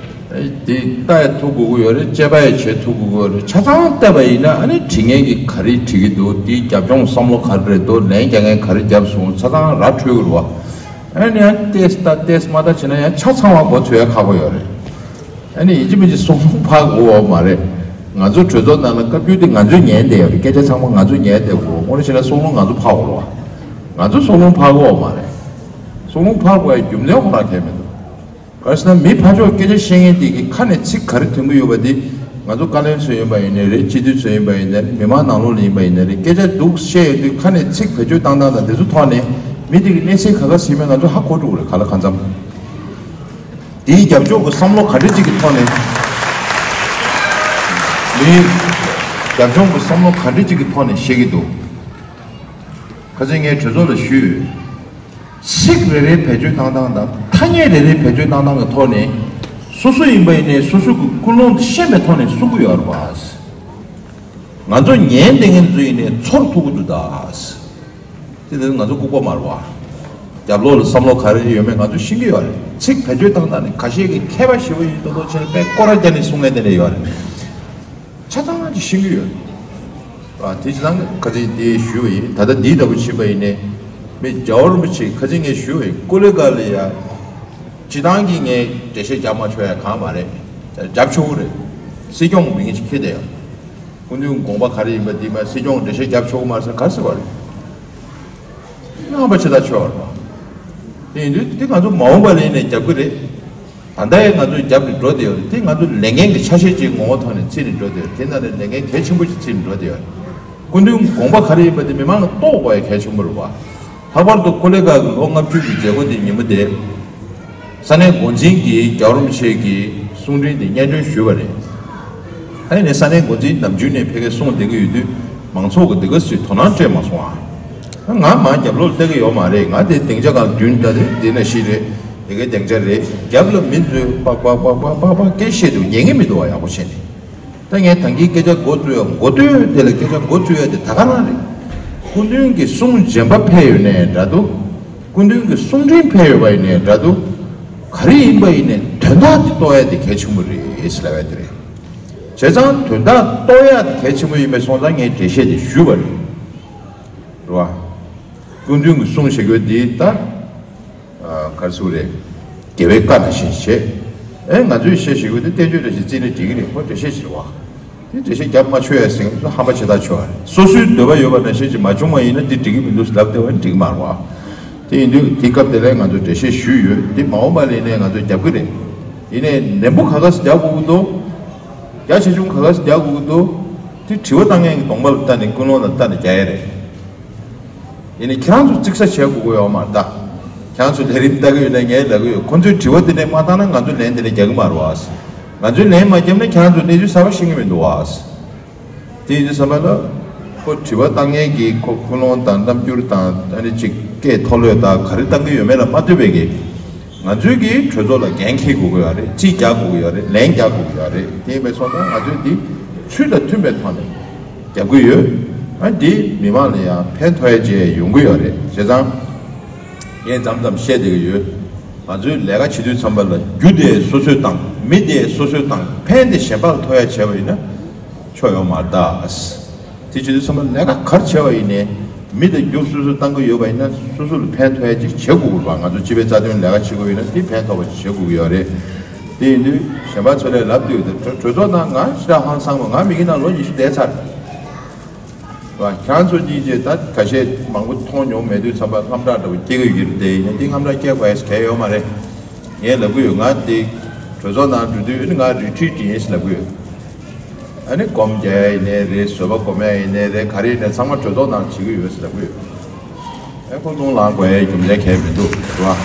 ཨེ་འདི་ལྟ་ཡ་ཐུག་དགོས་ཀྱི་ཡོད་རེད། དཔྱད་པ་ཡ་བྱེད་ཐུག་དགོས་ཀྱི་ཡོད་རེད། ཆ་ཚང་བལྟས་པ་ཡིན་ན་ཨ་ནི་དྲི་ངན་གྱི་ག་རེ་དྲི་གི་འདུག་འདི་རྒྱབ་ལྗོངས་བསམ་བློ་ག་རེ་རེད་འདུག་ལན་རྒྱག་མཁན་ག་རེ་བརྒྱབ་སོང་ཆ་ཚང་ར་འཕྲོད་ཀྱི་རེད་བ། ཨ་ནི་ཡང་ཏེས་ལྟ་ཏེས་མ་ལྟ་བྱས་ན་ཡང་ཆ་ཚང་བ་མགོ་ཚོས་ཡ་ཁག་པོ་ཡོད་རེད། ཨ་ནི་ཡིན་གཅིག་མིན་གཅིག་སྲོག་རླུང་འཕར་དགོས་བ་མ་རེད། ང་ཚོ་གྲོས་ཚོགས་ནང་ལ་བཀའ་བརྒྱུད་དེ་ང་ཚོས་ཉན་བསྡད་ཡོད་རེད། སྐད་ཆ་ཚང་མ་ང་ཚོས་ཉན་བསྡད་དགོས། དངོས་གནས་བྱས་ན་སྲོག་རླུང་ང་ཚོ་འཕར་དགོས་རེད་བ། ང་ཚོ་སྲོག་རླུང་འཕར་དགོས་བ་མ་རེད། སྲོག་རླུང་འཕར་དགོས་ཡ་རྒྱུ་མཚན་ཁོ་རང་གལ་མི་འདུག་ག་རེ་ཟེར་ན་མི་ཕར་ཕྱོགས་སྐད་ཆ་བཤད་མཁན་དེ་གི་ཁ་ནས་ཚིག་ག་རེ་ཐོན་གི་ཡོད་པ་དེ་ ང་ཚོ་བཀའ་བློན་ཚོ་ཡིན་པ་ཡིན་ནའི་རེད། སྤྱི་འཐུས་ཚོ་ཡིན་པ་ཡིན་ནའི་རེད། མི་མང་ནང་ལོགས་ལ་ཡིན་པ་ཡིན་ནའི་རེད། སྐད་ཆ་སྡུག་བཤད་ཡོང་དུས་ཁ་ནས་ཚིག་བེད་སྤྱོད་བཏང་སྟངས་དང་དེ་ཚོ་ཐོག་ནས་མི་དེ་གི་གནས་ཚུལ་ག་ག་ཟིན་མིན་ང་ཚོ་ཧ་གོ་འགྲོ་གི་རེད། ག་ལ་གང་འཚམ། དེའི་རྒྱབ་ཕྱོགས་ཀྱི་བསམ་བློ་ག་འདྲ་ཅིག་གི་ཐོག་ནས། མིའི་རྒྱབ་ལྗོངས་ཀྱི་བསམ་བློ་ག་འདྲ་ཅིག་གི་ཐོག་ནས་བཤད་ཀྱི་འདུག་ཁ་སང་ངས་གྲོས་ཚོགས་ལ་ཞུས། ཚིག་རེ་རེ་བེད་སྤྱོད་བཏང་སྟངས་དང་ཐ་སྙད་རེ་རེ་བེད་སྤྱོད་བཏང་སྟངས་ཀྱི་ཐོག་ནས། སོ་སོ་ཡིན་པ་ཡིན་ནའི་སོ་སོ་གི་ཀུན་སློང་དེ་ཤེས་པའི་ཐོག་ནས་གསུང་གི་ཡོད་རེད་པ། ང་ཚོ་ཉན་བསྡད་མཁན་ཚོ་ཡིན་ནའི་ཚོར་ཐུབ་ཀྱི་འདུག་ད། དེ་དེ་ང་ཚོ་ལྐུགས་པ་མ་རེད་པ། རྒྱབ་ལོགས་ལ་བསམ་བློ་ག་རེ་ཡོད་མེད་ང་ཚོ་ཤེས་ཀྱི་ཡོད་རེད། ཚིག་བེད་སྤྱོད་བཏང་སྟངས་ནི་ཁ་ཤས་ཀྱིས་མཁས་པ་ཞེ་པོ་ཡིན་མདོག་མདོག་བྱས་ནས་དཔེ་སྐོར་ར་རྒྱག་ནས་གསུང་མཁན་དེ་འདྲ་ཡོད་རེད། ཆ་ཚང་ཅིག་ཤེས་ཀྱི་ཡོད་རེད། དེ་བྱས་ཙང་ཁ་སང་དེ་ཞུས་པ་ཡིན། ད་ལྟ་འདི་ལྟ་བུ་བྱས་པ་ཡིན་ནའི། མི་རྒྱལ་བ་རིན་པོ་ཆེ་ཁ་སང་ངས་ཞུས་པ་ཡིན། ཀོ་ལི་གྷལ་ལ་ཡ། སྤྱི་བཏང་གི་ངས་འགྲེལ་བཤད་རྒྱབ་མ་ཆོག་ཡ་གང་མ་རེད། རྒྱབ་ཆོག་གི་རེད། སྲིད་སྐྱོང་མིང་ཞིག་འཁྱེར་བསྡད་ཡོད། སྐུ་མདུན་དགོངས་པ་ག་རེ་ཡིན་པ་འདི་མ་སྲིད་སྐྱོང་འགྲེལ་བཤད་རྒྱབ་ཆོག་གི་མ་རེད་ཟེར་ག་རེ་ཟེར་བ་རེད། རྣམ་པ་ཇི་ལྟར་ཆོག་རེད། དེ་ཡིན་དུས་དེ་ང་ཚོ་མ་འོངས་པ་ལ་ཡིན་ནའི་རྒྱབ་ཀྱི་རེད། ད་ལྟ་ཡང་ང་ཚོས་རྒྱབ་ནས་འགྲོ་བསྡད་ཡོད་རེད། དེ་ང་ཚོ་ལས་འགན་གྱི་ཆ་ཤས་ཅིག་ངོ་བོ་ཐོག་ནས་བརྩིས་ནས་འགྲོ་བསྡད་ཡོད་རེད། དེ་ནང་ནས་ལས་འགན་གལ་ཆེན་པོ་ཞིག་བརྩིས་ནས་འགྲོ་བསྡད་ཡོད་རེད། སྐུ་མདུན་དགོངས་པ་ག་རེ་ཡིན་པ་དེ་མི་མང་ལ་རྟོགས་དགོས་ཡ་གལ་ཆེན་པོ་རེད་པ། ལྷག་པར་དུ་ཀོ་ལི་གྷལ་གྱི་ལོ་ལྔ་བཅུ་གི་མཛད་སྒོ་དེ་ཉིན་མོ་དེ། ས་གནས་འགོ་འཛིན་གྱིས་རྒྱལ་བ་རིན་པོ་ཆེ་གི་གསུང་འཕྲིན་དེ་སྙན་སྒྲོན་ཞུས་པ་རེད། ཨ་ནི་ས་གནས་འགོ་འཛིན་ནམ་རྒྱུན་ནས་ཕ་གིར་གསུང་བསྡད་ཀྱི་ཡོད་དུས་མང་ཚོགས་ཀྱིས་འདི་ག་ཚོད་དོ་སྣང་སྤྲད་མ་སོང་ཨ། ང་མར་རྒྱབ་ལོགས་ལ་ལྟ་གི་ཡོད་མ་རེད། ང་དེ་སྡིངས་ཆ་སྒང་མདུན་ལྟ་དེ་འདི་ན་ཤི་རེད། དེ་གའི་སྡིངས་ཆ་རེད། རྒྱབ་ལ་མི་ཚོས་པག་པག་པག་པག་པག་པག་སྐད་བཤད་འདུག་ཉན་གི་མི་འདུག་བ། ཡག་པོ་བྱས་ནས། ད་ངས་ད་གིན་སྐད་ཆ་འགོ་བཙུགས་ཡ་འགོ་སྟོད་དེ་ལ་སྐད་ཆ་འགོ་བཙུགས་ཡ་དེ་ད་ག་རང་རེད། སྐུ་མདུན་གྱི་གསུང་རྗེན་པ་ཕེབས་ཡོད་ནའི་འདྲ་འདུག་སྐུ་མདུན་གྱི་གསུང་འཕྲིན་ཕེབས་ཡོད་པ་ཡིན་ནའི་འདྲ་འདུག་ག་རེ་ཡིན་པ་ཡིན་ནའི་དོན་དག་དེ་རྟོགས་ཡ་དེ་གལ་ཆེན་པོ་རེད་ཟེར་ལབ་ཡ་དེ་རེད། བྱས་ཙང་དོན་དག་རྟོགས་ཡ་དེ་གལ་ཆེན་པོ་ཡིན་པས་སོང་ཙང་ངས་འགྲེལ་བཤད་དེ་ཞུས་པ་རེད། རེད་བ། སྐུ་མདུན་གྱི་གསུང་ཞིག་ཡོད་འདི་ལྟར། ག་རེ་ཟེར་རེད། རྒྱལ་བའི་བཀའ་ནང་བཞིན་བྱེད། ཨེ་ང་ཚོས་བཤད་ཞིག་ཡོད་དེ་བསྟན་བཅོས་འདྲ་ཞིག་བརྩིས་ན་འགྲིག་གི་རེད། ཁོ་འགྲེལ་བཤད་ཞིག་རེད་བ། དེ་འགྲེལ་བཤད་རྒྱབ་མ་ཆོག་ཡ་ཟེར་མཁན་ཚོ་ཧམ་པ་བྱེད་ཐག་ཆོད་པ་རེད། སོ་སོའི་འདོད་པ་ཡོད་པ་ནང་བཞིན་ཅིག་མ་བྱུང་བ་ཡིན་ན་དེ་འགྲིག་གི་མི་འདུག་ལབ་བསྡད་པ་འགྲིག་གི་མ་རེད་བ། དེ་ཡིན་དུས་དེ་སྐབས་དེ་ལ་ང་ཚོས་འགྲེལ་བཤད་ཞུས་ཡོད། དེ་མ་འོངས་པ་ལ་ཡིན་ནའི་ང་ཚོས་རྒྱབ་གི་རེད། ཡིན་ནའི་ནན་པོ་ག་ག་ཟེ་རྒྱག་དགོས་ཀྱི་འདུག་རྒྱ་ཆེ་ཆུང་ག་ག་ཟེ་རྒྱག་དགོས་ཀྱི་འདུག་དེ་དྲི་བ་བཏང་མཁན་གྱི་གདོང་པ་ལ་ལྟ་ནས་ཀུན་སློང་ལ་ལྟ་ནས་རྒྱག་ཡ་རེད། ཡིན་ནའི་ཁྱེད་རང་ཚོ་གཙིགས་ས་བྱེད་དགོས་ཀྱི་ཡོད་མ་རེད་ད། ཁྱེད་རང་ཚོ་ལས་རིམ་ལྟ་གི་ཡོད་ན་ངས་ལབ་གི་ཡོད། ཁོ་ཚོས་དྲི་བ་དེ་འདྲ་མ་བཏང་ན་ང་ཚོས་ལན་དེ་འདྲ་རྒྱག་གི་མ་རེད་བ། ང་ཚོས་ལན་མ་བརྒྱབ་ན་ཁྱེད་རང་ཚོས་གནས་ཚུལ་གསར་པ་ཤེས་ཀྱི་མི་འདུག་བ། དེ་ཡིན་དུས་ཙམ་པ་ལ། ཁོ་དྲི་བ་བཏང་མཁན་གྱི་ཁོ་ཀུན་སློང་དང་རྣམ་འགྱུར་དང་ཨ་ནི་ཅིག་སྐད་མཐོ་ལོས་དང་ག་རེ་བཏང་གི་ཡོད་མེད་ལ་མ་ལྟོས་པའི་གི། ང་ཚོའི་གི་གྲོས་ཚོགས་ལ་འགན་འཁྱེར་དགོས་ཀྱི་ཡོད་རེད། རྩིས་རྒྱག་དགོས་ཀྱི་ཡོད་རེད། ལན་རྒྱག་དགོས་ཀྱི་ཡོད་རེད། དེ་ཡིན་པའི་སོང་ཙང་ང་ཚོས་འདི་ཚུལ་དང་མཐུན་པའི་ཐོག་ནས་རྒྱབ་ཀྱི་ཡོད། ཨ་འདི་མི་མང་ལ་ཡང་ཕན་ཐོགས་ཡ་ཅིག་ཡོང་གི་ཡོད་རེད། བྱས་ཙང་ངས་མཚམས་མཚམས་བཤད་བསྡད་ཀྱི་ཡོད། ང་ཚོས་ལས་ཀ་བྱེད་དུས་ཙམ་པ་ལ་རྒྱུ་དེ་སོ་སོས་བཏང་། མི་དེ་སོ་སོས་བཏང་། ཕན་དེ་གཞན་པ་ལ་ཐོགས་ཡ་བྱས་པ་ཡིན་ན་ཆོ་ཡོང་མ་རེད་ད། དེ་བྱེད་དུས་ཚང་མ་ལས་ཀ་ག་རེ་བྱས་པ་ཡིན་ནའི་མི་དང་རྒྱུ་སོ་སོས་བཏང་གི་ཡོད་པ་ཡིན་ན་སོ་སོ་ལ་ཕན་ཐོགས་ཡ་ཅིག་བྱེད་དགོས་ཀྱི་རེད་པ། ང་ཚོ་སྤྱི་པའི་རྩ་དོན་ལས་ཀ་བྱེད་དགོས་ཡིན་ན་དེ་ཕན་ཐོགས་པ་ཅིག་བྱེད་དགོས་ཀྱི་ཡོད་རེད། དེ་ཡིན་དུས་གཞན་པ་ཚོ་ལས་ལབ་དུས་དེ་གྲོས་གྲོས་ཚོགས་ནང་ང་ཤི་ར་ཧང་སང་བ། ང་མི་གི་ནང་ལོ་ཉི་ཤུ་བསྡད་ཚར་རེད་པ། ཁྱེད་ཚོ་གཉིས་ཀྱིས་ད་ཁ་ཤས་མང་པོ་མཐོང་མྱོང་མེད་དུས་ཙམ་པ་དངངས་སྐྲག་འདྲ་བོ་སྐྱེ་གི་ཡོད་རེད། དེ་ཡིན་ན་དེ་དངངས་སྐྲག་སྐྱེ་དགོས་ཡ་གལ་ཡོད་མ་རེད། ངས་ལབ་གི་ཡོད། ང་དེ་གྲོས་ཚོགས་ནང་འགྲོ་དུས་ནི་ང་རི་ཊི་རིཊ་ཡིན་ཟེར་ལབ་གི་ཡོད། ཨ་ནི་སྒོམ་རྒྱག་ཡ་ཡིན་ནའི་རེད། བཟོད་པ་སྒོམ་ཡ་ཡིན་ནའི་རེད། ག་རེ་ཡིན་ནའི་ཚང་མ་གྲོས་ཚོགས་ནང་བྱེད་ཀྱི་ཡོད་ཟེར་ལབ་གི་ཡོད། ཨེ་ཁོ་རླུང་ལངས་དགོས་ཡའི་རྒྱུ་མཚན་གང་ཡང་མི་འདུག་རེད་བ།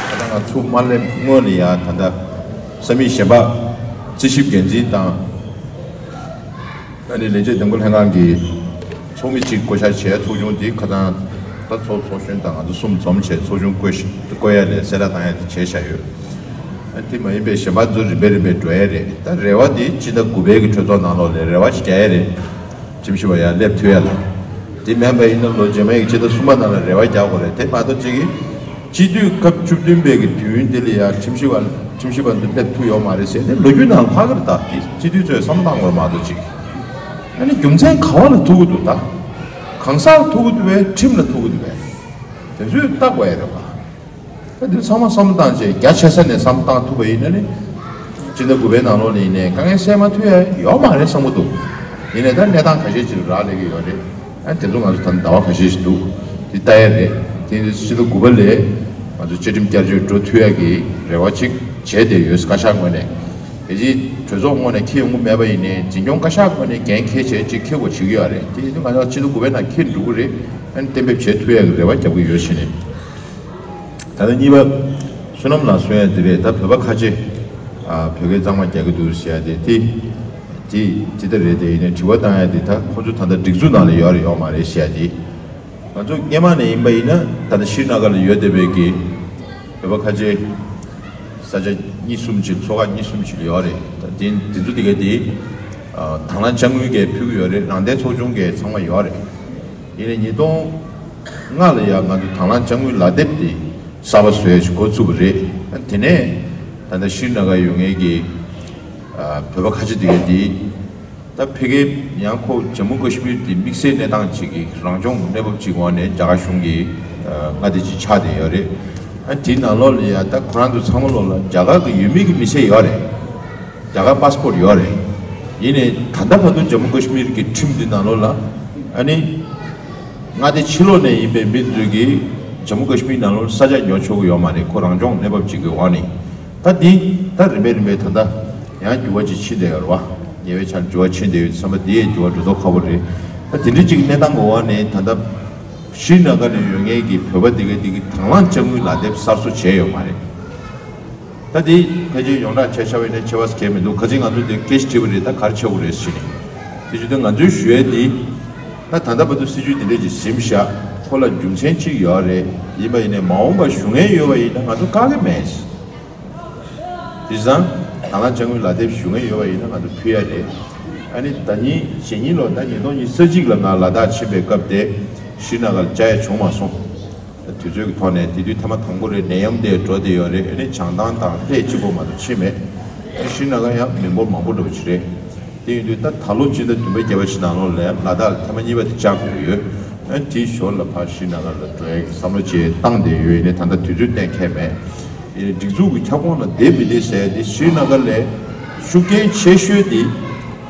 ད་ལྟ་ང་ཚུར་མ་སླེབས་སྔོན་ལ་ཡ་ད་ལྟ་ས་མིག་གཞན་པ་རྩིས་ཞིབ་འགན་འཛིན་དང་། ཨ་ནི་ལས་བྱེད་འདེམས་བསྐོ་ལྷན་ཁང་གི་ཚོགས་མི་གཅིག་བསྐོ་བཞག་བྱས། ཚོགས་ཆུང་དེ་ཁ་སང་ད་ཚོགས་ཚོགས་གཞོན་དང་ང་ཚོ་གསུམ་འཛོམས་བྱས་ཚོགས་ཆུང་བསྐོ་ཞིག་བསྐོ་ཡ་ལས་གསལ་བསྒྲགས་བཏང་ཡ་དེ་བྱས་བཞག་ཡོད། ཨ་དེ་མ་ཡིན་པའི་གཞན་པ་ཚོ་རིམ་པས་རིམ་པས་འགྲོ་ཡ་རེད། ད་རེ་བ་དེ་སྤྱི་ཟླ་དགུ་པའི་གི་གྲོས་ཚོགས་ནང་ལོགས་ལ་རེ་བ་ཞིག་རྒྱག་ཡ་རེད། ཁྲིམས་ཞིབ་པ་ཡར་སླེབས་ཐུབ་ཡ་ལ། དེ་མིན་པ་ཡིན་ན་ལོ་རྗེས་མའི་གི་སྤྱི་ཟླ་གསུམ་པ་ནང་ལ་རེ་བ་རྒྱག་དགོས་རེད། དེ་མ་གཏོགས་གཅིག་གིས་སྤྱི་འཐུས་སྐབས་བཅུ་བདུན་པའི་གི་དུས་ཡུན་དེ་ལ་ཡང་ཁྲིམས་ཞིབ་པ་ཁྲིམས་ཞིབ་པ་འདི་སླེབས་ཐུབ་ཡོད་མ་རེད་ཟེར་ནས་ལོ་རྒྱུས་ནང་ལྷག་གི་རེད། ད་དེ་སྤྱི་འཐུས་ཚོས་བསམ་བློ་བཏང་དགོས་རེད་མ་གཏོགས་གཅིག་ཨ་ནི་རྒྱུ་མཚན་ག་བ་ལ་ཐུག་གི་འདུག་ད་གང་ཟག་ལ་ཐུག་གི་འདུག་པས། ཁྲིམས་ལ་ཐུག་གི་འདུག་པས། དེ་ཚོས་བལྟ་དགོས་ཡ་རེད་པ། ད་འདི་ཚང་མ་བསམ་བློ་བཏང་བྱས་རྒྱ་ཆེ་ས་ནས་བསམ་བློ་བཏང་ཐུབ་པ་ཡིན་ན་ནི། སྤྱི་ཟླ་དགུ་པའི་ནང་ལོགས་ལ་ཡིན་ནའི་དཀའ་ངལ་སེལ་མ་ཐུབ་ཡ་ཡོད་མ་རེད་བསམ་གྱི་འདུག་ཡིན་ནའི་ད་གནས་སྟངས་ཁ་ཤས་ཅིག་ལ་རག་ལས་ཀྱི་ཡོད་རེད། ཨ་དེ་ཚོ་ང་ཚོ་ད་ལྟ་ཟླ་བ་ཁ་ཤས་ཤིག་འདུག་དེ་ལྟ་ཡ་རེད། དེ་ནི་སྤྱི་ཟླ་དགུ་པ་ལས་ང་ཚོ་བཅའ་ཁྲིམས་བསྐྱར་བཅོས་འགྲོ་ཐུབ་ཡ་གི་རེ་བ་ཅིག་བྱས་བསྡད་ཡོད། བཀའ་ཤག་ངོས་ནས་རྒྱལ་སྤྱིའི་གྲོས་ཚོགས་ངོས་ནས་འཁྱེར་ཡོང་གི་མེད་པ་ཡིན་ནའི་འཛིན་སྐྱོང་བཀའ་ཤག་ངོས་ནས་འགན་འཁྱེར་བྱས་ཅིག་འཁྱེར་དགོས་བྱེད་ཀྱི་ཡོད་རེད། དེ་ཡིན་དུས་ང་ཚོ་ཕྱི་ལོ་དགུ་པའི་ནང་འཁྱེར་འགྲོ་གི་རེད། ཨ་ནི་གཏན་འབེབས་བྱེད་ཐུབ་ཡག་གི་རེ་བ་རྒྱག་གི་ཡོད་ཟེར་ནས། ད་ལྟ་གཉིས་པ། བསོད་ནམས་ལགས་གསུང་ཡ་འདི་རེད། ད་བོད་པ་ཁ་ཆེ། ཨ་བོད་སྐད་གཙང་མ་རྒྱག་གི་འདུག་ཟེར་ཡ་དེ་དེ། དེ་དེ་ལྟ་རེད། དེ་ཡིན་ནའི་དྲི་བ་བཏང་ཡ་དེ་ད་ཁོ་ཚོ་ད་ལྟ་སྒྲིག་འཛུགས་ནང་ལ་ཡོད་རེད་ཡོད་མ་རེད་ཟེར་ཡ་དེ། ང་ཚོ་སྔོན་མ་ནས་ཡིན་པ་ཡིན་ན་ད་ལྟ་ཤྲི་ན་གར་ལ་ཡོད་བསྡད་པའི་གི་བོད་པ་ཁ་ཆེ་ས་ཆ་གཉིས་གསུམ་ཅིག་ཚོགས་ཁག་གཉིས་གསུམ་ཅིག་ཡོད་རེད། ད་དེ་དེ་ཚོ་དེ་ག་དེ་ཨ་དང་བླངས་དཔྱ་དངུལ་གས་ཕུལ་གི་ཡོད་རེད། རང་བདེན་ཚོགས་ཆུང་གས་ཚང་མ་ཡོད་རེད། ཡིན་ནའི་ཉིས་སྟོང་ལྔ་ལ་ཡང་ང་ཚོ་དང་བླངས་དཔྱ་དངུལ་ལག་དེབ་དེ་གསར་པ་བཟོ་ཡས་ཞིག་འགོ་བཙུགས་པ་རེད། དེ་ནས་ད་ལྟ་ཤྲི་ན་གར་ཡོད་མཁན་གྱི་ཨ་བོད་པ་ཁ་ཆེ་དེ་ག་དེ་ད་ཕ་གིའི་ཡང་ཁོ་ཇམ་མུ་ཀ་ཤི་མིར་དེ་དམིགས་བསལ་གནས་སྟངས་ཅིག་གི་རང་སྐྱོང་གནས་བབ་ཅིག་འོག་ནས་རྒྱ་གར་གཞུང་གི་ཨ་མངའ་སྡེ་ཅིག་ཆགས་བསྡད་ཡོད་རེད། ཨ་དེའི་ནང་ལོགས་ལ་ཡ་ད་ཁོ་རང་ཚོ་ཚང་མ་ལོགས་ལ་རྒྱ་གར་གི་ཡུལ་མི་གི་མི་ཚད་ཡོད་རེད། རྒྱ་གར་པ་སི་པོར་ཡོད་རེད། ཡིན་ནའི་ད་ལྟ་བར་དུ་ཇམ་མུ་ཀ་ཤི་མིར་གི་ཁྲིམས་འདི་ནང་ལོགས་ལ་ཨ་ནི་མངའ་སྡེ་ཕྱི་ལོགས་ནས་ཡིན་པའི་མི་ཚོས་ཀྱིས་ཇམ་མུ་ཀ་ཤི་མིར་ནང་ལོགས་ས་ཆ་ཉོ་ཆོག་གི་ཡོད་མ་རེད། ཁོ་རང་སྐྱོང་གནས་བབ་ཅིག་གི་འོག་ནས། ད་འདི་ད་རིམ་པས་རིམ་པས་ད་ལྟ་ཡང་འགྱུར་བ་ཅིག་ཕྱིན་བསྡད་ཡོད་རེད་བ། ཉེ་བའི་ཆར་འགྱུར་བ་ཕྱིན་བསྡད་ཡོད་བསམ་པ་འདི་ཡས་འགྱུར་བ་འགྲོ་མདོག་ཁ་པོ་རེད། ད་དེ་འདྲ་ཅིག་གནས་སྟངས་གི་འོག་ནས་ད་ལྟ་ཤྲི་ན་གར་ནས་ཡོད་མཁན་གྱི་བོད་པ་དེ་ག་དེ་གི་དང་བླངས་དཔྱ་དངུལ་ལག་དེབ་གསར་བཟོ་བྱས་ཡོད་མ་རེད། ད་དེ་ཕལ་ཆེར་ཡོངས་གྲགས་ཆ་བཞག་པ་ཡིན་ན་ཆེ་བ་ཟེར་མཁན་མི་འདུག་ཁ་སང་ང་ཚོ་དེ་སྐད་ཆ་དྲིས་པ་རེད། ད་ག་རེ་ཆགས་དགོས་རེད་ཟེར་ནས། དེ་བྱེད་དུས་ང་ཚོའི་ཞུ་ཡས་དེ། ད་ད་ལྟ་བར་དུ་སྲིད་ཇུས་དེ་འདྲས་ཀྱི་ཟིན་བཞག་ཁོ་ལ་རྒྱུ་མཚན་གཅིག་ཡོད་རེད། ཡིན་པ་ཡིན་ནའི་མ་འོངས་པར་ཞུ་མཁན་ཡོད་པ་ཡིན་ན་ང་ཚོ་བཀག་གི་མེད། དེང་སང་དང་བླངས་དཔྱ་དངུལ་ལག་དེབ་ཞུ་མཁན་ཡོད་པ་ཡིན་ན་ང་ཚོ་ཕུལ་ཡ་རེད། ཨ་ནི་ད་ཉིན་གཞེས་ཉིན་ལོ་ད་ཉིས་སྟོང་ཉི་ཤུ་རྩ་གཅིག་ལ་ང་ལ་དྭགས་ཕྱིན་པའི་སྐབས་དེ་ཤྲི་ན་གར་བཅར་ཡ་བྱུང་མ་སོང་། དུས་ཚོད་ཀྱི་ཐོག་ནས་དེ་དུས་ཐ་མ་དང་པོ་རེད། ནད་ཡམས་དེ་འགྲོ་བསྡད་ཡོད་རེད། ཨ་ནི་བྱང་ཐང་དང་ལྷན་གཅིག་པོ་མ་གཏོགས་ཕྱིན་མེད། ཨ་ནི་ཤྲི་ན་གར་ཡང་མི་འབོར་མང་པོ་འགྲོ་བ་ཞིག་རེད། དེ་ཡིན་དུས་ད་ད་ལོ་སྤྱི་ཟླ་བདུན་པ་བརྒྱད་པ་ཞིག་ནང་ལོགས་ལ་ལ་དྭགས་ལ་ཐེངས་མ་གཉིས་པ་དེ་བཅར་དགོས་ཀྱི་ཡོད། ཨ་ནི་དེའི་ཞོར་ལ་ཕར་ཤྲི་ན་གར་ལ་འགྲོ་ཡའི་བསམ་བློ་ཅིག་བཏང་བསྡད་ཡོད། ཡིན་ནའི་ད་ལྟ་དུས་ཚོད་གཏན་འཁེལ་མེད། སྒྲིག་འཛུགས་ཀྱི་ཁྱབ་ཁོངས་ལ་བསྡད་མི་བསྡད་ཟེར་ཏེ་ཤྲི་ན་གར་ལས་ཤུགས་རྐྱེན་ཆེ་ཤོས་དེ་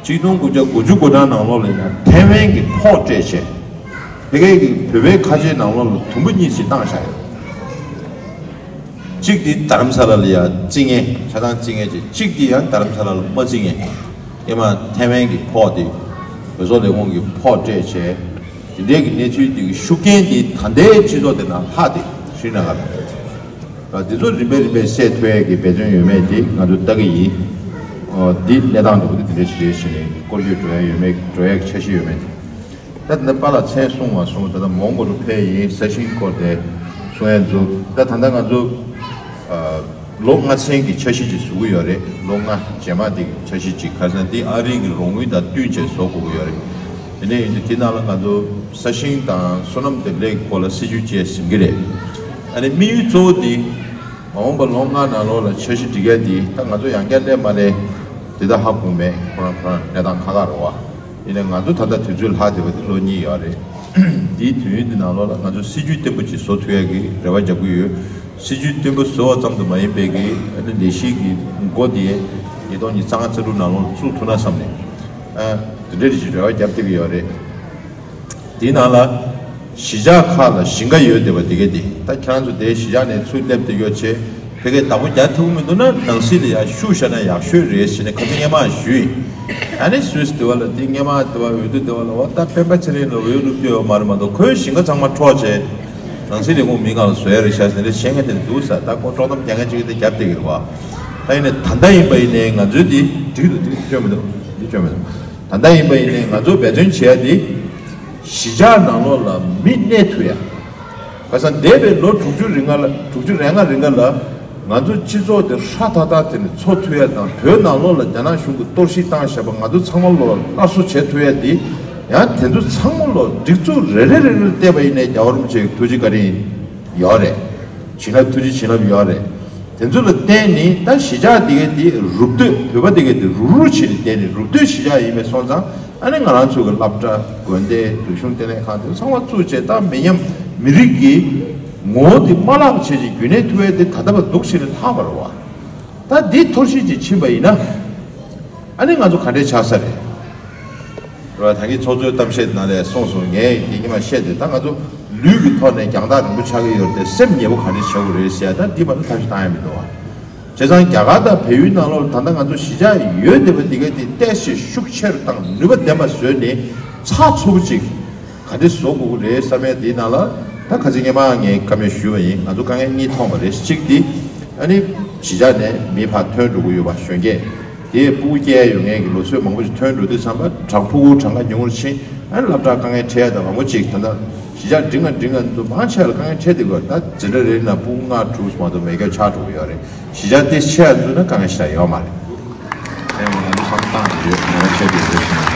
གཅིག་སྟོང་དགུ་བརྒྱ་དགུ་བཅུ་གོ་གྲངས་ནང་ལོགས་ལ་ཡང་ཐའེ་ཝན་གྱི་ཕོགས་སྤྲད་བྱས། དེ་གའི་གི་བོད་པའི་ཁ་ཆེའི་ནང་ལོགས་ལ་དུམ་བུ་གཉིས་ཤིག་བཏང་བཞག་ཡོད། གཅིག་དེ་རྡ་རམ་ས་ལ་ལ་ཡ་རྩི་མཁན་ཆ་ཚང་རྩི་མཁན་བྱས། གཅིག་དེ་ཡང་རྡ་རམ་ས་ལ་ལ་མ་རྩི་མཁན། ཨེ་མ་ཐའེ་ཝན་གྱི་ཕོགས་དེ་བོད་སོག་ལས་ཁུངས་ཀྱི་ཕོགས་སྤྲད་བྱས། དེ་འདྲའི་གི་གནས་ཚུལ་དེ་གི་ཤུགས་རྐྱེན་དེ་ད་ལྟའི་སྤྱི་ཚོགས་དེ་ནང་ལྷག་སྟེ་ཤྲི་ན་གར། ཨ་འདི་ཚོ་རིམ་པས་རིམ་པས་སེལ་ཐུབ་ཡས་ཀྱི་འབད་བརྩོན་ཡོད་མེད་དེ་ང་ཚོ་ལྟ་གི་ཡིན། ཨ་འདི་གནས་སྟངས་འདྲ་པོ་དེ་དེ་འདྲ་ཞིག་རེད་ཟེར་ནས་སྐོར་སྐྱོད་འགྲོ་ཡ་ཡོད་མེད། འགྲོ་ཡ་འཆར་གཞི་ཡོད་མེད་དེ། ད་ད་ལྟ་པཱ་ལགས་མཚན་གསུངས་མ་སོང་། ད་ལྟ་མོན་གྷོ་རུ་ཕེབས་ཡིན། ས་ཞིང་སྐོར་དེ་གསུང་ཡ་འཛུགས། ད་ད་ལྟ་ང་ཚོ་ཨ་ལོ་ལྔ་ཚན་གྱི་འཆར་གཞི་ཅིག་བཟོ་གི་ཡོད་རེད། ལོ་ལྔ་རྗེས་མ་དེ་གི་འཆར་གཞི་ཅིག་ཁ་སང་དེ་ཨ་རི་གི་རོགས་དངུལ་དང་བསྟུན་བྱས་བཟོ་དགོས་ཀྱི་ཡོད་རེད། དེ་ནས་ཡིན་དུས་དེ་ནང་ལ་ང་ཚོ་ས་ཞིང་དང་སོ་ནམ་འདེབས་ལས་ཀྱི་སྐོར་ལ་སྲིད་ཇུས་བཅས་ཟིན་གྱི་རེད། ཨ་ནི་དམིགས་ཡུལ་གཙོ་བོ་དེ་མ་འོངས་པ་ལོ་ལྔ་ནང་ལོགས་ལ་འཆར་གཞི་སྒྲིག་ཡ་དེ་ད་ང་ཚོ་ཡང་བསྐྱར་སླེབས་མ་སླེབས་དེ་ད་ཧ་གོ་མེད། ཁོ་རང་ཁོ་རང་གནས་སྟངས་ཁག་ཁག་རེད་བ། ཡིན་ནའི་ང་ཚོ་ད་ལྟ་དུས་ཚོད་ལྷག་བསྡད་པ་དེ་ལོ་གཉིས་ཡོད་རེད། དེའི་དུས་ཡུན་དེ་ནང་ལོགས་ལ་ང་ཚོ་སྲིད་ཇུས་བརྟན་པོ་ཅིག་བཟོ་ཐུབ་ཡ་གི་རེ་བ་རྒྱག་གི་ཡོད། སྲིད་ཇུས་བརྟན་པོ་བཟོ་བ་ཙམ་དུ་མ་ཡིན་པའི་གི་ཨ་ནི་ལས་གཞི་གི་འགོ་དེ་ཉིས་སྟོང་ཉི་ཤུ་རྩ་ལྔ་རྩ་དྲུག་ནང་ལོགས་ལ་བཙུགས་ཐུབ་ན་བསམ་ནས། ཨ་དེ་འདྲའི་རིགས་ཀྱི་རེ་བ་རྒྱབ་བསྡད་ཀྱི་ཡོད་རེད། དེའི་ནང་ལ་གཞིས་ཆགས་ཁག་ལ་ཞིང་ཁ་ཡོད་བསྡད་པ་དེ་གས་དེ་ད་ཁྱེད་རང་ཚོ་དེའི་གཞིས་ཆགས་ནས་ཚུར་སླེབས་བསྡད་ཡོད་ཆེ། ཕ་གིའི་བདག་པོ་རྒྱག་ཐུབ་ཀྱི་མི་འདུག་ན་ནང་སྲིད་ལ་ཡར་ཤུགས་བཞག་ན་ཡག་ཤོས་རེད་ཟེར་ནས་ཁ་སང་སྔོན་མ་ཞུས་ཡིན། ཨ་ནི་སུད་སི་དེ་བ་ལ་དེ་སྔོན་མ་དེ་བ་འོས་བསྡུ་དེ་བ་ལ་བ་ད་སྤེན་པ་ཚེ་རིང་ལ་འོས་བླུགས་རྒྱུ་ཡོད་མ་རེད་མ་གཏོགས་ཁོའི་ཞིང་ཁ་ཚང་མ་འཕྲོག་བྱས། ནང་སྲིད་ལས་ཁུངས་མི་སྒང་ལ་བཟོ་ཡ་རེད་ཤག་ཟེར་ནས་བཤད་མཁན་དེ་འདུག་ས། ད་ཁོ་དཀྲོག་གཏམ་རྒྱག་མཁན་གཅིག་དེ་རྒྱབ་བསྡད་ཀྱི་རེད་བ། ད་ཡིན་ནའི་ད་ལྟ་ཡིན་པ་ཡིན་ནའི་ང་ཚོའི་འདི་འགྲིག་འདུག་འདི་སྐྱོན་མི་འདུག་འདི་སྐྱོན་མི་འདུག་ད་ལྟ་ཡིན་པ་ཡིན་ནའི་ང་ཚོ་འབད་བརྩོན་བྱེད་ཡ་འདི། གཞིས་ཆགས་ནང་ལོགས་ལ་མི་གནས་ཐུབ་ཡ། ཁ་སང་འདས་པའི་ལོ་དྲུག་ཅུ་རིང་ལ་དྲུག་ཅུ་རེ་ལྔ་རིང་ལ་ང་ཚོ་སྤྱི་ཚོགས་དེ་ཧྲ་ཐག་ཐག་དེ་ནས་འཚོ་ཐུབ་ཡ་དང་བོད་ནང་ལོགས་ལ་རྒྱ་ནག་གཞུང་གིས་གཏོར་བཤིག་བཏང་བཞག་པ་ང་ཚོ་ཚང་མ་ལོག་སླར་གསོ་བྱེད་ཐུབ་ཡ་དེ་ཡང་དེ་ཚོ་ཚང་མ་ལོག་སྒྲིག་འཛུགས་རེ་རེ་རེ་རེ་བལྟས་པ་ཡིན་ནའི་རྒྱལ་བ་རིན་པོ་ཆེ་གི་ཐུགས་རྗེ་བཀའ་དྲིན་ཡོད་རེད། བྱིན་རླབས་ཐུགས་རྗེ་བྱིན་རླབས་ཡོད་རེད། དེ་ཚོ་ལ་བརྟེན་ནས་ད་གཞིས་ཆགས་དེ་གའི་དེ་རུབ་སྟོད་བོད་པ་དེ་གའི་དེ་རུབ་རུབ་བྱས་ནས་བསྡད་ནས་རུབ་སྟོད་གཞིས་ཆགས་ཡིན་པའི་སོང་ཙང་ཨ་ནི་ང་རང་ཚོ་གི་སློབ་གྲྭ་དགོན་སྡེ་རིག་གཞུང་ལྟེ་གནས་ཁང་དེ་ཚོ་ཚང་མ་བཙུགས་བྱས་ད་མི་ཉམས་མི་རིགས་ཀྱི་ངོ་བོ་དེ་མ་བརླག་བྱས་ཀྱི་རྒྱུན་གནས་ཐུབ་ཡས་དེ་ད་ལྟ་བར་འདུག་བྱས་ནས་ལྷག་པ་རེད་བ། ད་འདི་འཐོར་བཤིག་ཅིག་ཕྱིན་པ་ཡིན་ན། ཨ་ནི་ང་ཚོ་ག་འདྲས་ཆགས་ས་རེད། རེད་བ། ད་གིན་ཚོགས་གཙོའི་གཏམ་བཤད་ནང་ལ་གསུངས་སོང་། ངས་དེ་ཉི་མ་བཤད་དེ་ད་ང་ཚོ་ལུས་ཀྱི་ཐོག་ནས་རྒྱང་ཐག་རིང་པོ་ཆགས་ཀྱི་ཡོད་རེད་དེ་སེམས་ཉེ་པོ་ག་འདྲས་བྱེད་དགོས་རེད་ཟེར་ཡ་ད་འདི་མ་གཏོགས་ཐབས་ཤེས་བཏང་ཡ་མི་འདུག་བ། བྱས་ཙང་རྒྱ་གར་དང་བལ་ཡུལ་ནང་ལོགས་ད་ལྟ་ང་ཚོ་གཞིས་ཆགས་ཡོད་བསྡད་པ་འདི་ག་དེ་ཏོག་ཙམ་ཤུགས་ཆེ་རུ་དང་ནུས་པ་ལྡན་པ་བཟོས་ནས་ཚགས་ཚུད་པོ་ཅིག་ག་འདྲ་བཟོ་དགོས་ཀྱི་རེད་བསམ་ཡས་དེའི་ནང་ལ་ད་ཁ་སང་སྔོན་མ་ངས་བཀའ་མོལ་ཞུས་པ་ཡིན། ང་ཚོ་དཀའ་ངལ་གཉིས་མཐོང་བ་རེད། གཅིག་དེ་ཨ་ནི་གཞིས་ཆགས་ནས་མི་ཕར་ཐོན་འགྲོ་གི་ཡོད་པ་གཞོན་སྐྱེས། དེས་སྤུ་གུ་སྐྱེ་ཡ་ཡོད་མཁན་གྱི་ལོ་ཚོད་མང་པོ་ཞིག་ཐོན་འགྲོ་དུས་ཙམ་པ་གྲངས་ཕྲུ་གུ་གྲངས་ཀ་ཉུང་རུ་ཕྱིན། ཨ་ནི་སློབ་གྲྭ་དཀའ་ངལ་འཕྲད་ཡ་དང་མང་པོ་ཅིག་ད་ལྟ་གཞིས་ཆགས་འབྲིང་ང་འབྲིང་ང་ཚོ་མང་ཆེ་ལ་དཀའ་ངལ་འཕྲད་བསྡད་ཡོད་རེད། ད་འཛིན་གྲྭ་རེ་རེ་ནང་སྤུ་གུ་ལྔ་དྲུག་མ་གཏོགས་མེད་མཁན་ཆགས་འགྲོ་གི་ཡོད་རེད། གཞིས་ཆགས་དེ་ཆེ་ཡ་འཛུལ་ན་དཀའ་ངལ་ཞེ་དྲག་ཡོད་མ་རེད། དེ་ཡང་ང་ཚོ་བསམ་བློ་བཏང་ཡོད་ང་ཆེ་དེ་རེད་ཞེས།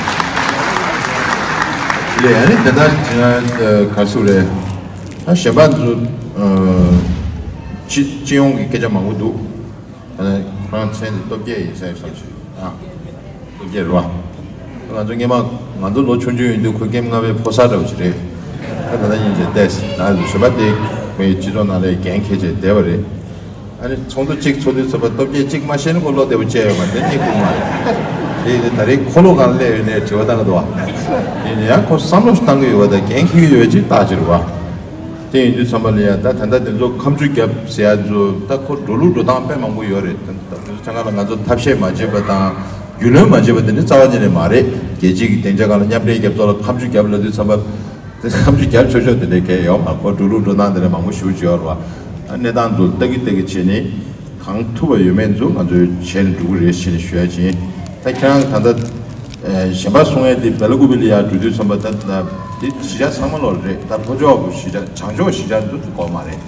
ལས་ཨ་ནི་དེ་ལྟར་ག་ཚོད་རེད། ད་གཞན་པ་ཚོ་སྤྱི་སྤྱི་ཡོངས་ཀྱི་སྐད་ཆ་མང་པོ་འདུག་ཁོ་རང་མཚན་དེ་སྟོབས་རྒྱལ་ཡིན་ས་ཡོད་བསམ་ཞིག་ཨ། སྟོབས་རྒྱལ་རེད་བ། ང་ཚོ་སྔོན་མ་ང་ཚོ་ལོ་ཆུང་ཆུང་ཡིན་དུས་ཁོ་ཀེམ་ལྔ་པའི་ཕོ་གསར་འདྲ་བོ་ཞིག་རེད། ད་ད་ལྟ་ཡིན་ཅེས་བལྟས་ད་གཞོན་པ་དེ་ཁོའི་སྤྱི་ཚོགས་ནང་ལ་འགན་འཁྱེར་བྱས་བསྡད་པ་རེད། ཨ་ནི་ཚོགས་འདུ་གཅིག་ཚོགས་དུས་ཚོད་པ་སྟོབས་རྒྱལ་གཅིག་མ་ཤེས་ན་ཁོ་བློ་བདེ་པོ་བྱས་ཡོད་མ་རེད། དེ་གཉིས་ཀུན་མ་རེད། དེ་ཡིན་དུས་ད་རེས་ཁོ་ལོ་གང་སླེབས་ཡོད་ནས་དྲི་བ་བཏང་གི་འདུག་བ། དེ་ཡིན་ཡང་ཁོ་བསམ་བློ་ཞིག་བཏང་གི་ཡོད་པ་དང་འགན་འཁྱེར་གི་ཡོད་ཅེས་བརྟག་ཅེས་རེད་བ། དེ་ཡིན་དུས་ཙམ་པ་ལ་ཡང་ད་ད་ལྟ་དེ་ཚོ་ཁ་མཆུ་རྒྱབ་ཟེར་ཡ་ཚོ་ད་ཁོ་འགྲོ་ལུགས་འགྲོ་སྟངས་དཔེ་མང་པོ་ཡོད་རེད། ད་ད་དེ་ཚོ་ཆ་ཚང་ལ་ང་ཚོ་ཐབས་ཤེས་མ་བྱས་པ་དང་རྒྱུས་ལོན་མ་བྱས་པ་དེ་འདྲ་རྩ་བ་ཉིད་ནས་མ་རེད། རྒྱལ་སྤྱིའི་གི་སྡིངས་ཆ་སྒང་ལ་མཉམ་འབྲེལ་རྒྱལ་ཚོགས་ལ་ཁ་མཆུ་རྒྱབ་ལབ་དུས་ཙམ་པ་དེ་ཁ་མཆུ་རྒྱབ་ཆོག་ཆོག་དེ་འདྲ་གལ་ཡོད་མ་རེད། ཁོ་འགྲོ་ལུགས་འགྲོ་སྟངས་དེ་འདྲ་མང་པོ་ཞེ་པོ་ཅིག་ཡོད་རེད་བ། ཨ་གནས་སྟངས་ཚོ་ལྟ་གི་ལྟ་གི་བྱས་ནས་གང་ཐུབ་པ་ཡོད་མེད་ཚོ་ང་ཚོས་བྱས་ནས་འགྲོ་གི་རེད་ཞེས་ནས་ཞུ་ཡ་བྱས། ད་ཁྱེད་རང་ད་ལྟ་གཞན་པ་གསུང་ཡས་དེ་སྦེ་ལ་ཀུ་པི་ལ་ཡར་འགྲོ་དུས་ཙམ་པ་ད་ད་དེ་གཞིས་ཆགས་ཚང་མ་ལོག་རེད། ད་ལྷོ་ཕྱོགས་ཀྱི་གཞིས་ཆགས་བྱང་ཕྱོགས་གཞིས་ཆགས་འདི་ཚོ་དགོས་མ་རེད།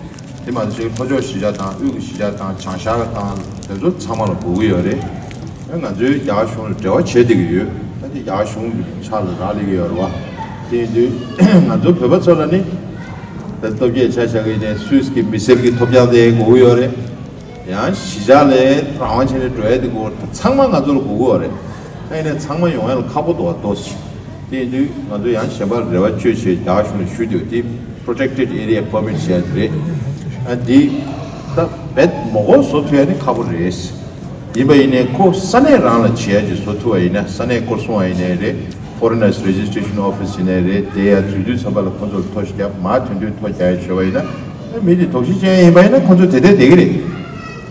དེ་མ་ཟད་ལྷོ་ཕྱོགས་གཞིས་ཆགས་དང་དབུས་ཀྱི་གཞིས་ཆགས་དང་བྱང་ཤར་དང་དེ་ཚོ་ཚང་མ་ལ་དགོས་ཀྱི་ཡོད་རེད། ཨ་ང་ཚོའི་རྒྱ་གར་གཞུང་ལ་འབྲེལ་བ་བྱེད་བསྡད་ཀྱི་ཡོད། ད་དེ་རྒྱ་གར་གཞུང་གི་ཕྱག་ལ་རག་ལས་ཀྱི་ཡོད་རེད་བ། དེ་ཡིན་དུས་ང་ཚོ་བོད་པ་ཚོ་ལ་ནི་ད་སྟོབས་རྒྱལ་ཆ་བཞག་གི་ཡིན་ནའི་སུད་སི་གི་མི་སེར་གྱི་ཐོབ་ཐང་དེ་དགོས་ཀྱི་ཡོད་རེད། ཡང་གཞིས་ཆགས་ལ་རང་དབང་བྱས་ནས་འགྲོ་ཡ་དེ་དགོས་ད་ཚང་མ་ང་ཚོ་ལ་དགོས་ཀྱི་ཡོད་རེད། ད་ཡིན་ནའི་ཚང་མ་ཡོང་ཡ་ལ་ཁག་པོ་འདུག་བ་ཏོག་ཙམ། དེ་ཡིན་དུས་ང་ཚོ་ཡང་གཞན་པར་རེ་བ་བཅོལ་བྱས་རྒྱ་གཞུང་ལ་ཞུ་རྒྱུ་དེ་Protected Area Permit ཟེར་ཡ་དེ་རེད། ཨ་འདི་ད་བེད་མོ་གོ་བཟོ་ཐུབ་ཡ་ནི་ཁག་པོ་རེད། ཡིན་པ་ཡིན་ནའི་ཁོ་ས་གནས་རང་ལ་བྱེད་ཡ་ཅིག་བཟོ་ཐུབ་པ་ཡིན་ན་ས་གནས་སྐོར་སྲུང་བ་ཡིན་ནའི་རེད། Foreigners Registration Office ཡིན་ནའི་རེད། དེ་ཡ་འཛུལ་དུས་ཙམ་པ་ལ་ཁོ་ཚོར་ཐོ་ཞིག་བརྒྱབ་མར་ཐོན་དུས་ཐོ་རྒྱག་ཡ་བྱས་པ་ཡིན་ན་མི་དེ་དོགས་གཞི་ཅན་ཡིན་པ་ཡིན་ན་ཁོ་ཚོ་དེ་ལྟར་བསྡད་ཀྱི་རེད།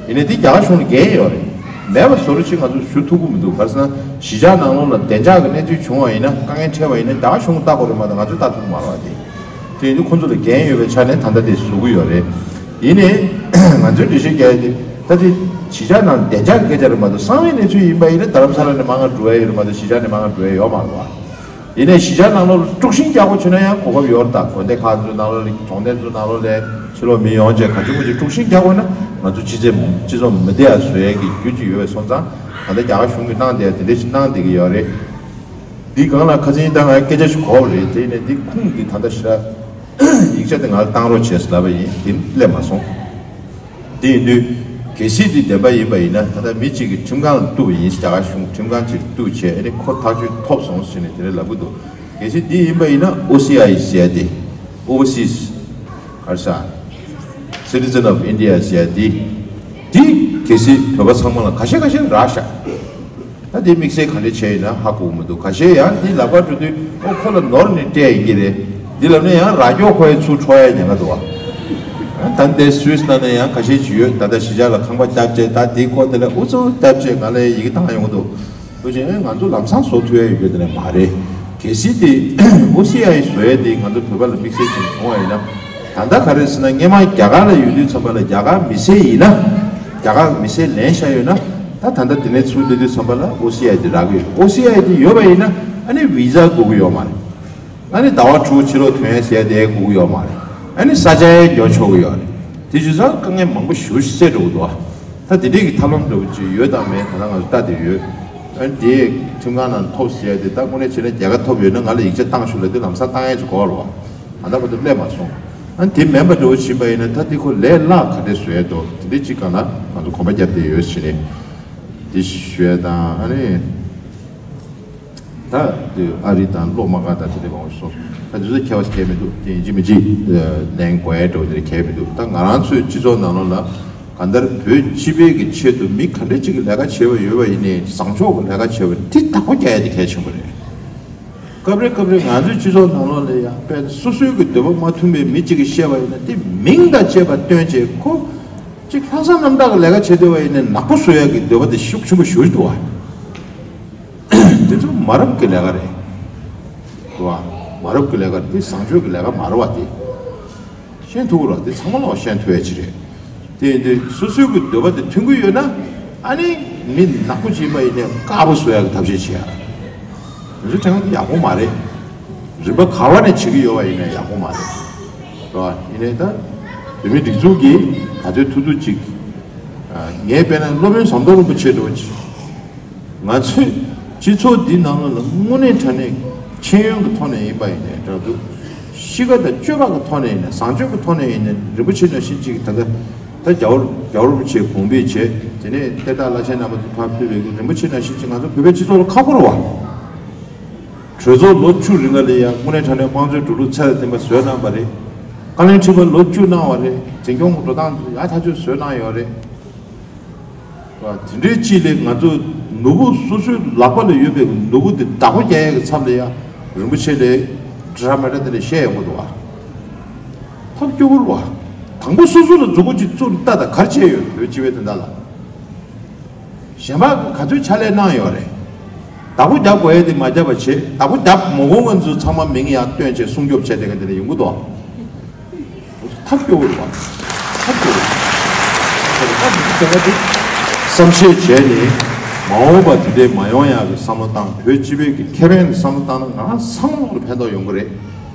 ཡིན་ནའི་དེ་རྒྱ་གར་གཞུང་ལ་འགན་ཡོད་རེད། མེད་པ་བཟོ་འདྲ་ཅིག་ང་ཚོ་ཞུ་ཐུབ་ཀྱི་མི་འདུག་ག་རེ་ཟེར་ན་གཞིས་ཆགས་ནང་ལོགས་ལ་བདེ་འཇགས་ཀྱི་གནས་ཚུལ་བྱུང་བ་ཡིན་ན་དཀའ་ངལ་འཕྲད་པ་ཡིན་ན་རྒྱ་གར་གཞུང་གིས་ལྟ་དགོས་རེད་མ་གཏོགས་ང་ཚོས་ལྟ་ཐུབ་ཀྱི་མ་རེད་བ། དེ་དེ་ཡིན་དུས་ཁོ་ཚོ་ལ་འགན་ཡོད་པའི་ཆ་ནས་ད་ལྟ་དེ་བཟོ་གི་ཡོད་རེད། ཡིན་ནའི་ང་ཚོའི་འགྲེལ་བཤད་རྒྱག་ཡ་དེ་ད་དེ་གཞིས་ཆགས་ནང་བདེ་འཇགས་ཀྱི་སྐད་ཆ་རེད་མ་གཏོགས་གསང་བའི་གནས་ཚུལ་ཡིན་པ་ཡིན་ན་རྡ་རམ་ས་ལ་ནས་མར་ང་འགྲོ་ཡ་ཡོད་རེད་མ་གཏོགས་གཞིས་ཆགས་ནས་མར་ང་འགྲོ་ཡ་ཡོད་མ་རེད་བ། ཡིན་ནའི་གཞིས་ཆགས་ནང་ལོགས་ལ་དཀྲུག་ཤིང་རྒྱག་དགོས་བྱུང་ན་ཡང་གོ་སྐབས་ཡོད་རེད། ད་དགོན་སྡེ་ཁག་ཚོའི་ནང་ལོགས་ལ་གྲོང་སྡེ་ཚོའི་ནང་ལོགས་ལ་ཕྱི་ལོགས་མི་ཡོང་བྱས་ག་ཚོད་མི་ཚོད་དཀྲུག་ཤིང་རྒྱག་དགོས་ན་ང་ཚོ་སྤྱི་ཚེ་སྤྱི་ཚོགས་མི་བདེ་བ་བཟོ་ཡས་ཀྱི་རྒྱུ་ཅིག་ཡོད་པ་སོང་ཙང་ད་ལྟ་རྒྱ་གར་གཞུང་གིས་གནང་བསྡད་དེ་འདྲ་ཞིག་གནང་བསྡད་ཀྱི་ཡོད་རེད། འདི་སྒང་ལ་ཁ་སང་ད་ང་སྐད་ཆ་ཞིག་གོ་བ་རེད། དེ་ནས་འདི་ཁུངས་འདི་ད་ལྟ་ཞེ་དྲག་ཡིག་ཆ་དེ་ང་ལ་བཏང་རོགས་བྱས་ཟེར་ལབ་པ་ཡིན། དེ་སླེབས་མ་སོང་། དེ་ཡིན་དུས་གལ་སྲིད་འདི་བདེན་པ་ཡིན་པ་ཡིན་ན་ད་ལྟ་མི་གཅིག་གིས་ཁྲིམས་ཁང་ལ་གཏུགས་པ་ཡིན། རྒྱ་གར་གཞུང་ཁྲིམས་ཁང་ཅིག་གཏུགས་བྱས་ཨ་ནི་ཁོ་ཐག་གཅོད་ཐོབ་སོང་ཟེར་ནས་དེ་འདྲ་ལབ་ཀྱི་འདུག་གལ་སྲིད་འདི་ཡིན་པ་ཡིན་ན་ཨོ་སི་ཨའི་ཟེར་ཡ་དེ་Overseas ག་རེ་ཟ་Citizen of India ཟེར་ཡ་དེ་འདི་གལ་སྲིད་བོད་པ་ཚང་མ་ལ་ཁ་ཤས་ཁ་ཤས་རག་ཤག་ད་དེ་དམིགས་བསལ་ག་འདྲ་བྱས་ཡིན་ན་ཧ་གོ་གི་མི་འདུག་ག་ཤེད་ཡང་འདི་ལག་པ་འགྲོ་དུས་ཨོ་ཁོ་ལ་ནོར་ནས་སྤྲད་ཡིན་གྱི་རེད། འདི་ལབ་ན་ཡང་ར་ཀྱོག་ཁོ་ཡི་ཚུར་འཕྲོག་ཡ་ཉེན་ཁ་འདུག་བ། ད་འདི་སུད་སི་ནང་ན་ཡང་ཁ་ཤས་ཅིག་ཡོད། ད་ལྟ་གཞིས་ཆགས་ལ་ཁང་པ་བརྒྱབ་བྱས་ད་དེའི་སྐོར་དེ་ལ་ཨུ་ཚུགས་བརྒྱབ་བྱས་ང་ལ་ཡི་གེ་བཏང་ཡོང་གི་འདུག་འདུག་ཅེ་ང་ཚོ་ལམ་སང་བཟོ་ཐུབ་ཡ་ཡོད་རྒྱུ་དེ་ནས་མ་རེད། གལ་སྲིད་དེ་ཨོ་སི་ཨའི་བཟོ་ཡ་དེ་ང་ཚོ་བོད་པ་ལ་དམིགས་བསལ་ཅིག་བྱུང་བ་ཡིན་ན། ད་ལྟ་ག་རེ་ཟེར་ན་སྔོན་མ་རྒྱ་གར་ལ་ཡོད་དུས་ཙམ་པ་ལ་རྒྱ་གར་མི་སེར་ཡིན་ན། རྒྱ་གར་མི་སེར་ལེན་བཞག་ཡོད་ན། ད་ད་ལྟ་དེ་ནས་ཚུར་སླེབས་དུས་ཙམ་པ་ལ་ཨོ་སི་ཨའི་དེ་རག་གི་ཡོད། ཨོ་སི་ཨའི་དེ་ཡོད་པ་ཡིན་ན་ཨ་ནི་བི་ཟ་དགོས་ཀྱི་ཡོད་མ་རེད། ཨ་ནི་ཟླ་བ་དྲུག་ཕྱི་ལོགས་ཐོན་ཡ་ཟེར་དེ་དགོས་ཀྱི་ཡོད་མ་རེད། ཨ་ནི་ས་ཆ་ཡང་ཉོ་ཆོག་གི་ཡོད་རེད། དེ་བྱས་ཙང་དཀའ་ངལ་མང་པོ་ཞེ་པོ་ཞིག་སེལ་འགྲོ་གི་འདུག་ད་དེ་འདྲས་ཀྱི་ཐབས་ལམ་འདྲ་བོ་ཅིག་ཡོད་དམ་མེད་ད་ལྟ་ང་ཚོ་ལྟ་བསྡད་ཡོད། ཨ་ནི་དེ་ཁྲིམས་ཁང་ནང་ཐོབ་ཟེར་ཡ་དེ་ད་དངོས་གནས་བྱས་ན་རྒྱལ་ཁ་ཐོབ་ཡོད་ན་ང་ལ་ཡིག་ཆ་བཏང་ཤོག་ལབ་དུས་ལམ་སང་བཏང་ཡ་ཅིག་དགོས་རེད་བ། ད་ལྟ་བར་དུ་སླེབས་མ་སོང་། ཨ་ནི་དེ་མིན་པ་འདྲ་བོ་ཕྱིན་པ་ཡིན་ན་ད་དེ་ཁོ་ལས་སླ་ག་འདྲས་བཟོ་ཡ་འདུག་དེ་འདྲས་ཅིག་སྒང་ལ་ང་ཚོ་གོམ་པ་བརྒྱབ་བསྡད་ཡོད་ཟེར་ནས་དེ་ཞུ་ཡ་དང་ཨ་ནི། ད་དེ་ཨ་རི་དང་སློབ་མ་ག་ད་དེ་འདྲས་མང་པོ་སོང་། ད་དེ་ཚོ་ཁྱད་པར་ཁྱད་མི་འདུག་དེ་ཡིན་གཅིག་མིན་གཅིག་ལེན་དགོས་ཡ་འདྲ་བོ་དེ་ཁྱད་མི་འདུག་ད་ང་རང་ཚོའི་སྤྱི་ཚོགས་ནང་ལོགས་ལ་གང་ལྟར་བོད་སྤྱི་པའི་གི་ཆེད་དུ་མི་ག་འདྲས་ཅིག་གི་ལས་ཀ་བྱས་པ་ཡོད་པ་ཡིན་ནའི་བཟང་ཕྱོགས་ཀྱི་ལས་ཀ་བྱས་པ་དེ་བདག་པོ་རྒྱག་ཡ་དེ་གལ་ཆེན་པོ་རེད། སྐབས་རེ་སྐབས་རེ་ང་ཚོའི་སྤྱི་ཚོགས་ནང་ལོགས་ལ་ཡང་དཔེ་སོ་སོའི་གི་འདོད་པ་མ་མཐུན་པའི་མི་གཅིག་གིས་བཤད་པ་ཡིན་ན་དེ་མིང་དང་བཅས་པ་སྟོན་བྱས་ཁོ། གཅིག་ལྷག་བསམ་རྣམ་དག་གི་ལས་ཀ་བྱེད་འདོད་པ་ཡིན་ན་ནག་པོ་བཟོ་ཡག་གི་འདོད་པ་དེ་ཤུགས་ཆེན་པོ་ཞེ་པོ་ཅིག་འདུག་བ། དེ་ཚོ་མ་རབས་ཀྱི་ལས་ཀ་རེད། འདུག་བ། མ་རབས་ཀྱི་ལས་ཀ་རེད། དེ་བཟང་སྤྱོད་ཀྱི་ལས་ཀ་མ་རེད་བ་དེ། ཤེས་ཐུབ་ཀྱི་རེད་བ། དེ་ཚང་མ་ལ་ཤེས་ཐུབ་ཡ་ཅིག་རེད། དེ་ཡིན་དུས་སོ་སོའི་གི་འདོད་པ་དེ་མཐུན་གྱི་ཡོད་ན། ཨ་ནི་མི་ནག་པོ་ཅིག་ཡིན་པ་ཡིན་ནའི་དཀར་པོ་བཟོ་ཡག་གི་ཐབས་ཤེས་བྱེད་ཡ། དེ་ཚོ་དྲན་ག་དེ་ཡག་པོ་མ་རེད། རིམ་པ་ག་བ་ནས་བྱེད་ཀྱི་ཡོད་པ་ཡིན་ན་ཡག་པོ་མ་རེད། རེད་བ། ཡིན་ནའི་ད་བོད་མི་སྒྲིག་འཛུགས་ཀྱིས་ག་ཚོད་ཐུབ་ཐུབ་ཅིག་ངས་དཔེར་ན་སློབ་དཔོན་ཟམ་གདོང་རིན་པོ་ཆེ་འདྲ་བོ་ཅིག་ང་ཚོས་སྤྱི་ཚོགས་འདི་ནང་ལ་དངོས་གནས་དྲང་གནས་ཤེས་ཡོན་གྱི་ཐོག་ནས་ཡིན་པ་ཡིན་ནའི་འདྲ་འདུག་གཤིས་ཀ་དང་སྤྱོད་པ་གི་ཐོག་ནས་ཡིན་ནའི་བཟང་སྤྱོད་ཀྱི་ཐོག་ནས་ཡིན་ནའི་རིན་པོ་ཆེ་ནང་བཞིན་ཅིག་ད་ལྟ་ད་རྒྱལ་བ་རྒྱལ་བ་རིན་པོ་ཆེ་དགོངས་པའི་བྱས། དེ་ནས་གཏེར་བདག་བླ་ཆེན་རྣམ་པ་ཚོ་ཕར་ཕུལ་བའི་རིན་པོ་ཆེ་ནང་བཞིན་ཅིག་ང་ཚོ་བོད་པའི་སྤྱི་ཚོགས་ལ་ཁག་པོ་རེད་བ། གྲོས་ཚོགས་ལོ་བཅུ་རིང་ག་ལ་ཡ་དངོས་གནས་དྲང་གནས་དམངས་གཙོའི་འགྲོ་ལུགས་ཚད་དང་ལྡན་པ་བཟོས་གནང་བ་རེད། བཀའ་བློན་ཁྲི་པ་ལོ་བཅུ་གནང་བ་རེད། འཛིན་སྐྱོང་གི་འགྲོ་སྟངས་ཡག་ཐག་ཆོད་བཟོས་གནང་ཡོད་རེད། དེ་འདྲའི་ཅིག་ལས་ང་ཚོ་ནོར་བུ་སོ་སོའི་ལག་པ་ལ་ཡོད་པའི་ནོར་བུ་དེ་བདག་པོ་རྒྱག་ཡག་གི་ཚབ་ལ་ཡ་རིན་པོ་ཆེ་ལས་འདྲ་མི་འདྲ་དེ་འདྲ་བཤད་ཡོང་གི་འདུག་བ། ཐབས་སྐྱོ་པོ་རེད་བ། དང་པོ་སོ་སོ་ལ་མཛུབ་གུ་ཅིག་བཙུགས་ལྟ་དང་ག་རེ་བྱས་ཡོད་བོད་སྤྱི་པའི་དོན་དག་ལ། གཞན་པ་ག་ཚོད་ཕྱག་ལས་གནང་ཡོད་རེད། བདག་པོ་རྒྱབ་དགོས་ཡས་དེ་མ་རྒྱབ་པ་བྱེད། བདག་པོ་རྒྱབ་མ་དགོས་ང་ཚོ་ཚང་མ་མིང་ཡང་བཏོན་བྱས་སྲུང་སྐྱོབ་བྱས་དེ་ག་དེ་ལ་ཡོང་གི་འདུག་ཐབས་སྐྱོ་བོ་རེད་བ། ཐབས་སྐྱོ་བོ་རེད། བསམ་ཤེས་བྱས་ནས་མ་འོངས་པ་དེ་འདྲའི་མ་ཡོང་ཡག་གི་བསམ་བློ་བཏང་། བོད་སྤྱི་པའི་གི་ཁེ་ཕན་གི་བསམ་བློ་བཏང་ན་ང་ཚང་མ་ལ་ཕན་ཐོགས་ཡོང་གི་རེད།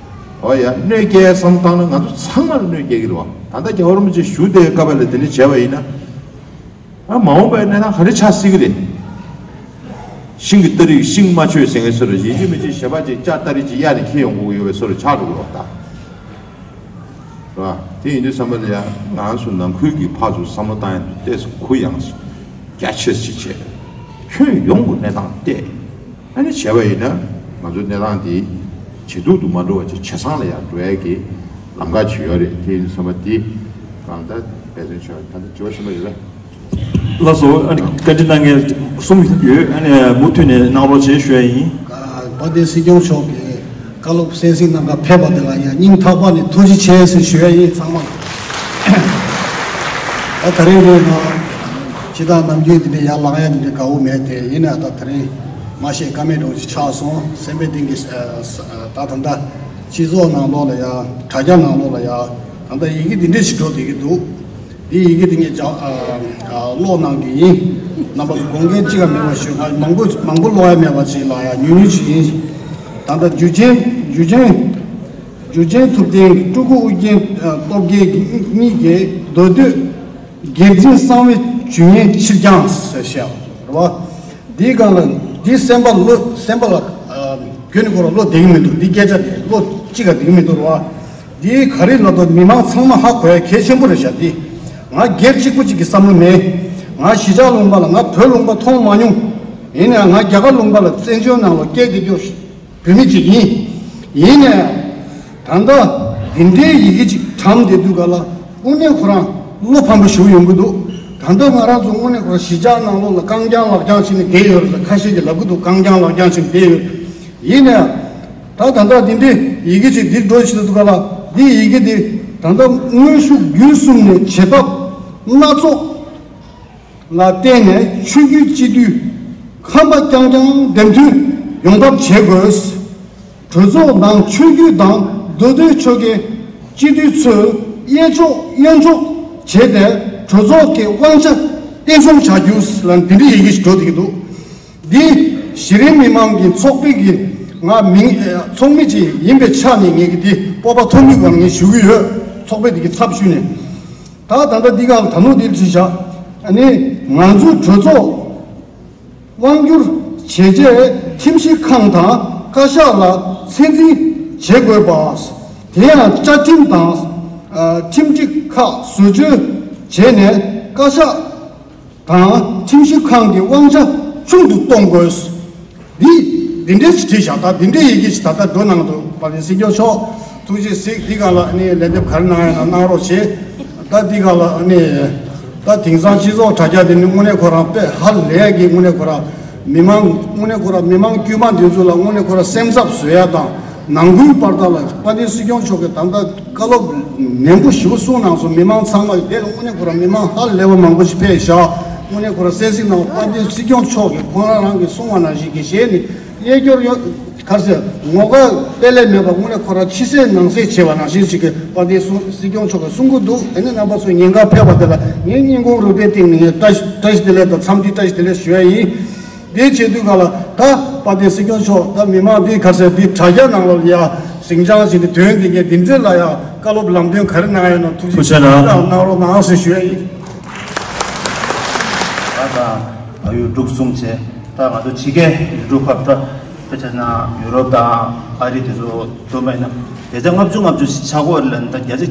འོ་ཡ་གནོད་སྐྱེལ་བསམ་བློ་བཏང་ན་ང་ཚོ་ཚང་མ་ལ་གནོད་སྐྱེལ་གི་རེད་བ། ད་ལྟ་རྒྱལ་བ་རིན་པོ་ཆེ་བཞུགས་དེའི་སྐབས་ལ་དེ་འདྲ་བྱས་པ་ཡིན་ན། ཨ་མ་འོངས་པའི་གནས་སྟངས་ག་རེ་ཆགས་སྲིད་ཀྱི་རེད། ཤིང་གི་སྟ་རེས་ཤིང་མ་ཆོད་ཟེར་མཁན་བཟོ་འདྲ། ཡིན་གཅིག་མིན་གཅིག་ཞལ་པར་ཅིག་ལྕགས་སྟ་རེ་ཅིག་གཡར་ནས་འཁྱེར་ཡོང་དགོས་ཀྱི་ཡོད་པའི་བཟོ་འདྲ་ཆགས་འགྲོ་གི་རེད་བ་ད། རེད་བ། དེ་ཡིན་དུས་བསམ་པ་ལ་ཡ་ང་ཚོ་ནང་ཁུལ་གྱི་ཕར་ཚུར་བསམ་བློ་བཏང་ཡ་འདི་ཏོག་ཙམ་གུ་ཡངས་སུ་རྒྱ་ཆེ་ཞིག་བྱས། ཁྱོན་ཡོངས་ཀྱི་གནས་སྟངས་བལྟས། ཨ་ནི་བྱས་པ་ཡིན་ན་ང་ཚོའི་གནས་སྟངས་འདི་ཇེ་སྡུག་ཏུ་མ་འགྲོ་བ་ཅིག་ཇེ་བཟང་ལ་ཡང་འགྲོ་ཡ་གི་ལམ་ཁ་ཅིག་ཡོད་རེད། དེ་ཡིན་དུས་བསམ་པ་འདི་གང་ལྟར་འབད་བརྩོན་བྱས། ད་ལྟ་དྲི་བ་གཞན་པ་ཡོད་པས། ལགས་སོ། ཨ་ནི་བཀའ་འདྲི་གནང་མཁན་གསུམ་ཡོད། ཨ་ནི་མུ་མཐུད་ནས་གནང་རོགས་བྱེད་ཞུ་ཡ་ཡིན། དཔལ་ལྡན་སྲིད་སྐྱོང་མཆོག་གིས་བཀའ་སློབ་གསན་གཟིགས་གནང་ག་ཕེབས་པ་དེ་ལ་ཡང་སྙིང་ཐག་པ་ནས་ཐུགས་རྗེ་ཆེ་ཟེར་ཞུ་ཡ་ཡིན་ཚང་མ་ལ། ད་ད་རེས་རེད་ན་ཇི་ལྟར་ནམ་རྒྱུན་འདི་འདྲའི་ཡར་ལངས་ཡ་འདི་འདྲའི་དགའ་བོ་མེད་དེ། ཡིན་ན་ད་ད་རེས་མ་བཤད་ཀ་མེད་འགྲོ་ཅིག་ཆགས་སོང་། སེམས་པའི་གཏིང་གི་ད་ད་ལྟ་སྤྱི་ཚོགས་ནང་ལོགས་ལ་ཡ་དྲ་རྒྱ་ནང་ལོགས་ལ་ཡ་ད་ལྟ་ཡི་གེ་འདི་འདྲས་ཞིག་འགྲོ་བསྡད་ཀྱི་འདུག་འདི་ཡི་གེ་འདི་ངས་ཀློག་གནང་གི་ཡིན། རྣམ་པ་ཚོ་དགོངས་འགལ་ཅི་ཡང་མེད་པ་ཞུ། ང་མང་པོ་མང་པོ་ཀློག་ཡ་མེད་པ་ཅིག་ལ་ཡང་ཉུང་ཉུང་ཅིག་ཡིན། ད་ལྟ་འཇུ་ཆེན་འཇུ་ཆེན་འཇུ་ཆེན་ཐུབ་བསྟན་གྱི་སྤྲུལ་སྐུ་ཨུ་རྒྱན་སྟོབས་རྒྱལ་གྱི་གཉིས་ཀྱི་མདོ་སྟོད་སྒེར་འཛིན་གསང་བའི་ཇུས་ངན་ཕྱིར་འགྱངས་ཟེར་བཤད་རེད་བ། འདིའི་སྒང་ལ་འདི་གསན་པ་ལོ་གསན་པ་ལ་རྒྱུན་ནས་ཁོ་རང་བློ་བདེ་གི་མི་འདུག་འདི་སྐད་ཆ་དེ་བློ་གཅིག་ག་བདེ་གི་མི་འདུག་རེད་བ། འདི་ག་རེ་ལབ་དུས་མི་མང་ཚང་མ་ཧ་གོ་ཡ་གལ་ཆེན་པོ་རེད་ཤག་འདི་ང་སྒེར་གཅིག་པུ་གཅིག་གི་བསམ་བློ་མེད། ང་གཞིས་ཆགས་ལུང་པ་ལ་ང་བོད་ལུང་པ་མཐོང་མ་མྱོང་། ཡིན་ནའང་ང་རྒྱ་གར་ལུང་པ་ལ་བཙན་བྱོལ་ནང་ལ་སྐད་འདི་སྐྱོ་བོད་མི་གཅིག་ཡིན། ཡིན་ནའང་ད་ལྟ་འདི་འདྲའི་ཡི་གེ་གཅིག་བཀྲམ་བསྡད་དུས་ག་ལ་དངོས་གནས་ཁོ་རང་བློ་ཕམ་པོ་ཞིག་ཡོང་གི་འདུག་ད་ལྟ་ང་རང་ཚོ་དངོས་གནས་ཁོ་རང་གཞིས་ཆགས་ནང་ལོགས་ལ་རྐང་རྐྱང་ལག་རྐྱང་བྱས་ནས་བསྡད་ཡོད་རེད་ཟེར་ཁ་ཤས་ཀྱིས་ལབ་གི་འདུག་རྐང་རྐྱང་ལག་རྐྱང་བྱས་ནས་བསྡད་ཡོད། ཡིན་ནའང་ད་ད་ལྟ་འདི་འདྲའི་ཡི་གེ་ཅིག་འདིར་འགྲོ་ཞིག་འདུག་ག་ལ། འདིའི་ཡི་གེ་འདི་ད་ལྟ་དངོས་ཤུགས་བརྒྱུད་གསུམ་ནས་བྱེད་ཐབས་སྣ་ཚོགས་ལ་བརྟེན་ནས་ཆོས་བརྒྱུད་སྤྱི་འཐུས་ཁམས་པ་རྐྱང་རྐྱང་འདེམས་ཐོན་ཡོང་ཐབས་བྱེད་དགོས། གྲོས་ཚོགས་ནང་ཆོས་བརྒྱུད་དང་མདོ་སྟོད་ཆོལ་ཁའི་སྤྱི་འཐུས་ཚོས་གཡས་ཕྱོགས་གཡོན་ཕྱོགས་བྱས་ཏེ་གྲོས་ཚོགས་ཀྱི་དབང་ཆ་བརྟན་སྲུང་བྱ་རྒྱུ་ལ་འདི་འདྲའི་ཡི་གེ་ཞིག་འགྲོ་བསྡད་ཀྱི་འདུག་འདི་གཞི་རིམ་མི་མང་གི་ཚོགས་པའི་གི་ང་མིང་ཚོགས་མི་ཅིག་ཡིན་པའི་ཆ་ནས་ངས་ཀྱི་འདི་སྤོབས་པ་ཐོབ་མིན་སྒང་ངས་ཞུ་གི་ཡོད། ཚོགས་པའི་འདི་གི་ཚབ་ཞུས་ནས། ད་ད་ལྟ་འདི་ག་ད་ནོ་འདིར་བྲིས་བཞག་ཨ་ནི་ང་ཚོའི་གྲོས་ཚོགས་དབང་སྒྱུར་བྱས་རྗེས་ཁྲིམས་ཞིབ་ཁང་དང་བཀའ་ཤག་ལ་ཚད་འཛིན་བྱེད་དགོས་པ། དེ་ཡང་བཅའ་ཁྲིམས་དང་ཁྲིམས་སྒྲིག་ཁག་བཟོ་བཅོས་བྱས་ནས་བཀའ་ཤག་དང་ཁྲིམས་ཞིབ་ཁང་གི་དབང་ཆ་ཆུང་དུ་གཏོང་དགོས། འདི་འདི་འདྲའི་ཞིག་བྲིས་བཞག་ད་འདི་འདྲའི་ཡི་གེ་ཞིག་ད་ལྟ་འགྲོ་གནང་འདུག་དཔལ་ལྡན་སྲིད་སྐྱོང་མཆོག་ཐུགས་རྗེ་གཟིགས། འདི་ག་ལ་ནི་ལན་འདེབས་ག་རེ་གནང་ཡ་ན་གནང་རོགས་བྱེད། ད་འདི་ག་ལ་ནི་ད་དེང་སང་སྤྱི་ཚོགས་དྲ་རྒྱ་འདི་ནི་དངོས་གནས་ཁོ་རང་དཔེ་ཧ་ལས་ཀྱི་དངོས་གནས་ཁོ་རང་མི་མང་དངོས་གནས་ཁོ་རང་མི་མང་དཀྱུས་མ་འདི་ཚོ་ལ་དངོས་གནས་ཁོ་རང་སེམས་འཚབ་བཟོ་ཡ་དང་། ནང་ཁུལ་བར་དག་ལ་དཔལ་ལྡན་སྲིད་སྐྱོང་མཆོག་གིས་ད་ལྟ་བཀའ་སློབ་ནན་པོ་ཞེ་པོ་གསུངས་གནང་སོང་། མི་མང་ཚང་མ་དེ་ལ་དངོས་གནས་ཁོ་རང་མི་མང་ཧ་ལས་པ་མང་པོ་ཞིག་ཕེབས་བཞག་དངོས་གནས་ཁོ་རང་གསན་གཟིགས་གནང་བ་དཔལ་ལྡན་སྲིད་སྐྱོང་མཆོག་གིས་ཁོང་རང་རང་གིས་གསུངས་པ་ནང་བཞིན་གྱི་ཞལ་ནས་གཡས་སྐྱོར་གཡོན་གར་ཟེར་ངོ་དགའ་དཔེ་ལས་མེད་པ་དངོས་གནས་ཁོ་རང་ཕྱི་གསལ་ནང་གསལ་བྱས་པ་ནང་བཞིན་ཞིག་གི་དཔལ་ལྡན་སྲིད་སྐྱོང་མཆོག་གིས་གསུང་གི་འདུག་དེ་ནས་རྣམ་པ་ཚོ་ཉེན་ཁ་ཕེབས་པ་དེ་ལ་ངས་སྙིང་ཁུང་རུས་པའི་གཏིང་ནས་ངས་བཀྲ་ཤིས་བཀྲ་ཤིས་བདེ་ལེགས་དང་འཚམས་འདྲི་བཀྲ་ཤིས་བདེ་ལེགས་ཞུ་ཡ་ཡིན། དེའི་ཆེད་དུ་ག་ལ་ད་དཔལ་ལྡན་སྲིད་སྐྱོང་མཆོག་ད་མི་མང་འདི་ག་ཟེར་འདི་དྲ་རྒྱ་ནང་ལ་ཡ་ཟིང་ཆ་ཞིག་འདི་དོན་འདི་གའི་འདི་འདྲ་ལ་ཡ་བཀའ་སློབ་ལམ་སྟོན་ག་རེ་གནང་ཡ་ན་ཐུགས་རྗེ་ཆེ་གནང་རོགས་གནང་ཟེར་ཞུ་ཡ་ཡིན། ད་ད་བལ་ཡུལ་འབྲུག་གསུམ་བྱས་ད་ང་ཚོ་ཕྱི་རྒྱལ་ཡུལ་གྲུ་ཁག་ད་དཔེ་ཆ་ན་ཡུ་རོབ་དང་ཨ་རི་དེ་ཚོ་འགྲོ་མེད་ན་བརྒྱ་ཆ་ལྔ་བཅུ་ང་བཅུ་ཞིག་ཆགས་ཀྱི་ཡོད་རེད་ལ་ད་བརྒྱ་ཆ་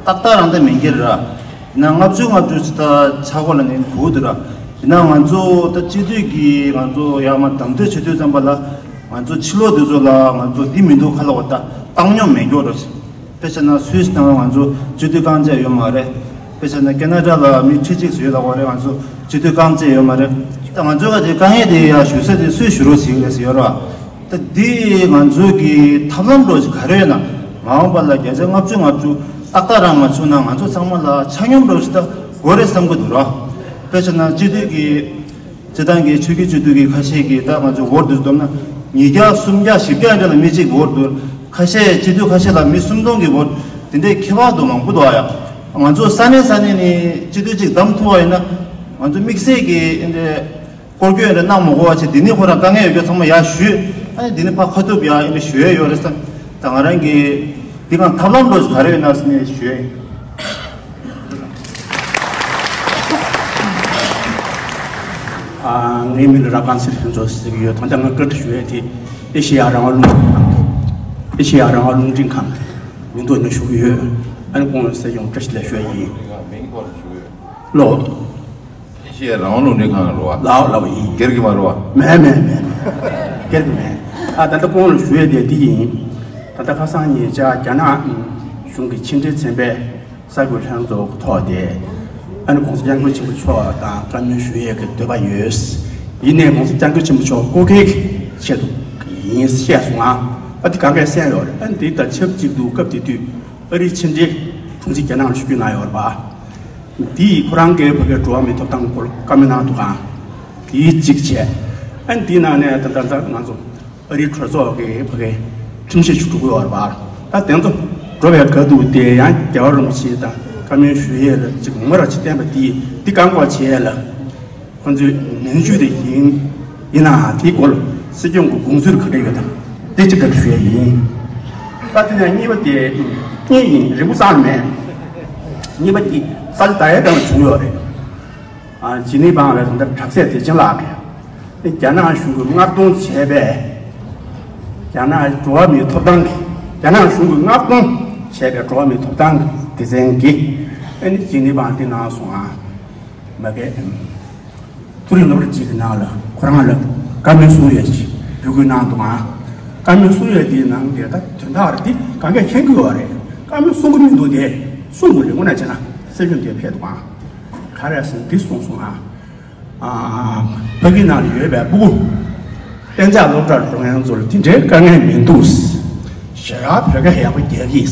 ཏག་ཏག་རང་ད་མིན་གྱི་ར། ཡིན་ན་ལྔ་བཅུ་ལྔ་བཅུ་ཞིག་ད་ཆགས་ཀྱི་ཡོད་ལ་ནི་གོ་གི་འདུག་ར། ཡིན་ན་ང་ཚོ་ད་སྤྱི་འཐུས་ཀྱི་ང་ཚོ་ཡར་མར་གདམ་འཐུ་བྱེད་དུས་ཙམ་པ་ལ་ང་ཚོ་ཕྱི་ལོགས་དེ་ཚོ་ལ་ང་ཚོ་འདི་མི་འདུག་ཁ་ལ་བ་ད་བཏང་སྙོམས་མེད་སྐྱོ་ར། དཔེ་བྱས་ན་སུད་སི་ནང་ང་ཚོ་སྤྱི་འཐུས་རྐང་རྗེས་ཡོད་མ་རེད། དཔེ་བྱས་ན་ཁེ་ན་ཌ་ལ་མི་ཁྲི་གཅིག་ཙམ་ཡོད་ལབ་པ་རེད། ང་ཚོ་སྤྱི་འཐུས་རྐང་རྗེས་ཡོད་མ་རེད། ད་ང་ཚོ་ག་དེ་དཀའ་ངལ་དེ་ཡ་ཞུ་ས་དེ་སུས་ཞུ་རོགས་བྱེད་ཀྱི་རེད་ཟེར་ཡོད་རེད་བ། ད་འདི་ང་ཚོ་གི་ཐབས་ལམ་འགྲོ་ཞིག་ག་རེ་ཡོད་ན་མ་འོངས་པ་ལ་བརྒྱ་ཆ་ལྔ་བཅུ་ང་བཅུ་ཏག་ཏག་རང་མ་བྱུང་ན་ང་ཚོ་ཚང་མ་ལ་ཆ་སྙོམས་འགྲོ་ཞིག་ད་དགོས་རེད་བསམ་གྱི་འདུག་ར། དཔེ་བྱས་ན་སྤྱི་འཐུས་ཀྱི་སྤྱི་བཏང་གི་ཆོས་བརྒྱུད་སྤྱི་འཐུས་ཀྱི་ཁ་ཤས་ཀྱིས་ད་ང་ཚོ་འོར་དུ་བསྡོམས་ན་ཉིས་བརྒྱ་སུམ་བརྒྱ་བཞི་བརྒྱ་འདྲ་ལ་མི་གཅིག་འོར་དུ་ཁ་ཤས་སྤྱི་འཐུས་ཁ་ཤས་ལ་མི་སུམ་སྟོང་གི་འོར་དེ་འདྲའི་ཁྱད་པར་དུ་མང་པོ་འདུག་ཨ་ཡ། ང་ཚོ་ས་གནས་ས་གནས་ནས་སྤྱི་འཐུས་གཅིག་བདམས་ཐུབ་པ་ཡིན་ན་ང་ཚོ་དམིགས་བསལ་གྱི་ཨེ་འདྲའི་སྐོར་སྐྱོད་རེ་གནང་མ་དགོས་པ་བྱས་འདི་ནས་ཁོ་རང་དཀའ་ངལ་ཡོད་རྒྱུ་ཚང་མ་ཡར་ཞུས་ཨ་ནི་འདི་ནས་ཕར་ཁ་ཐུག་ཡར་ཨེ་འདྲ་ཞུ་ཡས་ཡོད་རེད་བསམ། ད་ང་རང་གི་འདི་གང་ཐབས་ལམ་འགྲོ་ག་རེ་ཡོད་ན་ཟེར་ནས་ཞུས། ཨ། ངའི་མིང་ལ་ར་ཀན་སི་ལྷུན་རྩེ་ཟེར་གྱི་ཡོད། ད་ལྟ་ང་བཀའ་འདྲི་ཞུ་ཡས་དེ་ཨེ་ཤེ་ཡ་རང་དབང་རླུང་འཕྲིན་ཁང་གི་ཨེ་ཤེ་ཡ་རང་དབང་རླུང་འཕྲིན་ཁང་གི་མིང་ཐོག་ནས་ཞུ་གི་ཡོད། ཨ་ནི་ཁོང་ལ་སྲིད་སྐྱོང་བཀྲ་ཤིས་བདེ་ལེགས་ཞུ་ཡས་ཡིན། ལོ། ཨེ་ཤེ་ཡ་རང་དབང་རླུང་འཕྲིན་ཁང་ལ་ལོ། ལའོ་ལའོ་ཡིན། སྒེར་གྱི་མ་རེད་བ། མེད་མེད་མེད་མེད། སྒེར་གྱི་མེད། ཨ་ད་ལྟ་ཁོང་ལ་ཞུ་ཡས་དེ་འདི་ཡིན། ད་ལྟ་ཁ་སང་ཉེ་ཆར་རྒྱ་ནག་གཞུང་གི་ཕྱི་འབྲེལ་ཚན་པས་གསར་འགོད་ལྷན་ཚོགས་ཐོག་དེ་ཨ་ནི་༸གོང་ས་༸སྐྱབས་མགོན་ཆེན་པོ་མཆོག་དང་བཀའ་མོལ་ཞུ་ཡས་ཀྱི་འདོད་པ་ཡོད། ཡིན་ནའི་༸གོང་ས་༸སྐྱབས་མགོན་ཆེན་པོ་མཆོག་སྐུ་སྒེར་གྱི་ཆེད་དུ་ཡིན་བཤད་སོང་ང་། ཨ་དེ་གང་གས་གསན་ཡོད་རེད། ཨ་ནི་དེ་དང་ཆབས་ཅིག་ཏུ་སྐབས་དེ་དུས་ཨ་རིའི་ཕྱི་འབྲེལ་དྲུང་ཆེ་རྒྱ་ནག་ལ་ཞུ་རྒྱུ་གནང་ཡོད་རེད་པ། དེས་ཁོ་རང་གིས་ཕ་གིའི་འགྲོ་བ་མིའི་ཐོབ་ཐང་སྐོར་བཀའ་མོལ་གནང་འདུག་ག་དེའི་གཅིག་བྱས། ཨ་ནི་དེའི་ནང་ནས་ད་ལྟ་ང་ཚོ་ཨ་རིའི་གྲོས་ཚོགས་ཀྱི་ཕ་གིའི་ཁྲིམས་ཞིབ་ཞུ་འགྲོ་གི་ཡོད་རེད་པ། ད་དེ་ཚོ་འགྲོ་བའི་སྐབས་དུ་དེ་ཡང་རྒྱལ་བ་རིན་པོ་ཆེ་དང་བཀའ་མོལ་ཞུ་ཡས་ལ་གཅིག་ངོ་མ་ར་གཅིག་བསྟན་པ་དེ་འདི་བཀག་འགོག་བྱེད་ཡས་ལ། ཁོ་ཚོས་ནན་ཞུ་དེ་ཡིན། ཡིན་ནའང་དེའི་སྐོར་སྲིད་སྐྱོང་གི་དགོངས་ཚུལ་ག་འདྲ་ཡོད་དམ། དེ་གཅིག་བཀའ་འདྲི་ཞུ་ཡས་ཡིན། ད་དེ་ནས་གཉིས་པ་དེ་གཉིས་ཡིན། རིང་པོ་བསམ་མེད། གཉིས་པ་དེ་ས་ཆ་ད་ཡས་དང་བྱུང་ཡོད་རེད། ཨ་ཇི་ནི་ཝང་ལ་ད་ལྟ་དྲག་ཟས་བདེ་ཆེན་ལགས་ཀྱིས་རྒྱ་ནག་གཞུང་གིས་མངགས་གཏོང་བྱས་པའི་རྒྱ་ནག་འགྲོ་བ་མིའི་ཐོབ་ཐང་གི་རྒྱ་ནག་གཞུང་གིས་མངགས་གཏོང་བྱས་པའི་འགྲོ་བ་མིའི་ཐོབ་ཐང་གི་སྡེ་ཚན་གྱིས་ཨ་ནི་ཇི་ནི་ཝང་འདི་གནང་སོང་ང་། མ་གས། མཐོ་རིམ་སློབ་གྲྭ་གཅིག་གི་ནང་ལ་ཁོ་རང་ལ་བཀའ་མོལ་གསུང་ཡས་ཅིག་འབོད་སྐུལ་གནང་འདུག་ཨང་། བཀའ་མོལ་གསུང་ཡས་དེའི་ནང་དེ་ད་དོན་དག་རེད། དེ་གང་གས་མཁྱེན་གྱི་ཡོད་རེད། བཀའ་མོལ་གསུང་གི་མི་འདུག་དེ་གསུང་དགོས་རེད། དངོས་གནས་བྱས་ན་སྲིད་སྐྱོང་དེ་ཕེབས་འདུག་ཨང་། ག་རེ་ཟེར་ན་འདི་གསུངས་སོང་ཨང་། ཨ། ཕ་གི་ནང་ལ་ཡོད་པའི་སྤུ་གུ་གཏན་འཇགས་སློབ་གྲྭར་འགྲོ་མཁན་ཚོ་ལ་དེ་འདྲའི་དཀའ་ངལ་མི་འདུག་ཞེ་དྲག་བོད་སྐད་ཡག་པོ་རྒྱག་གི།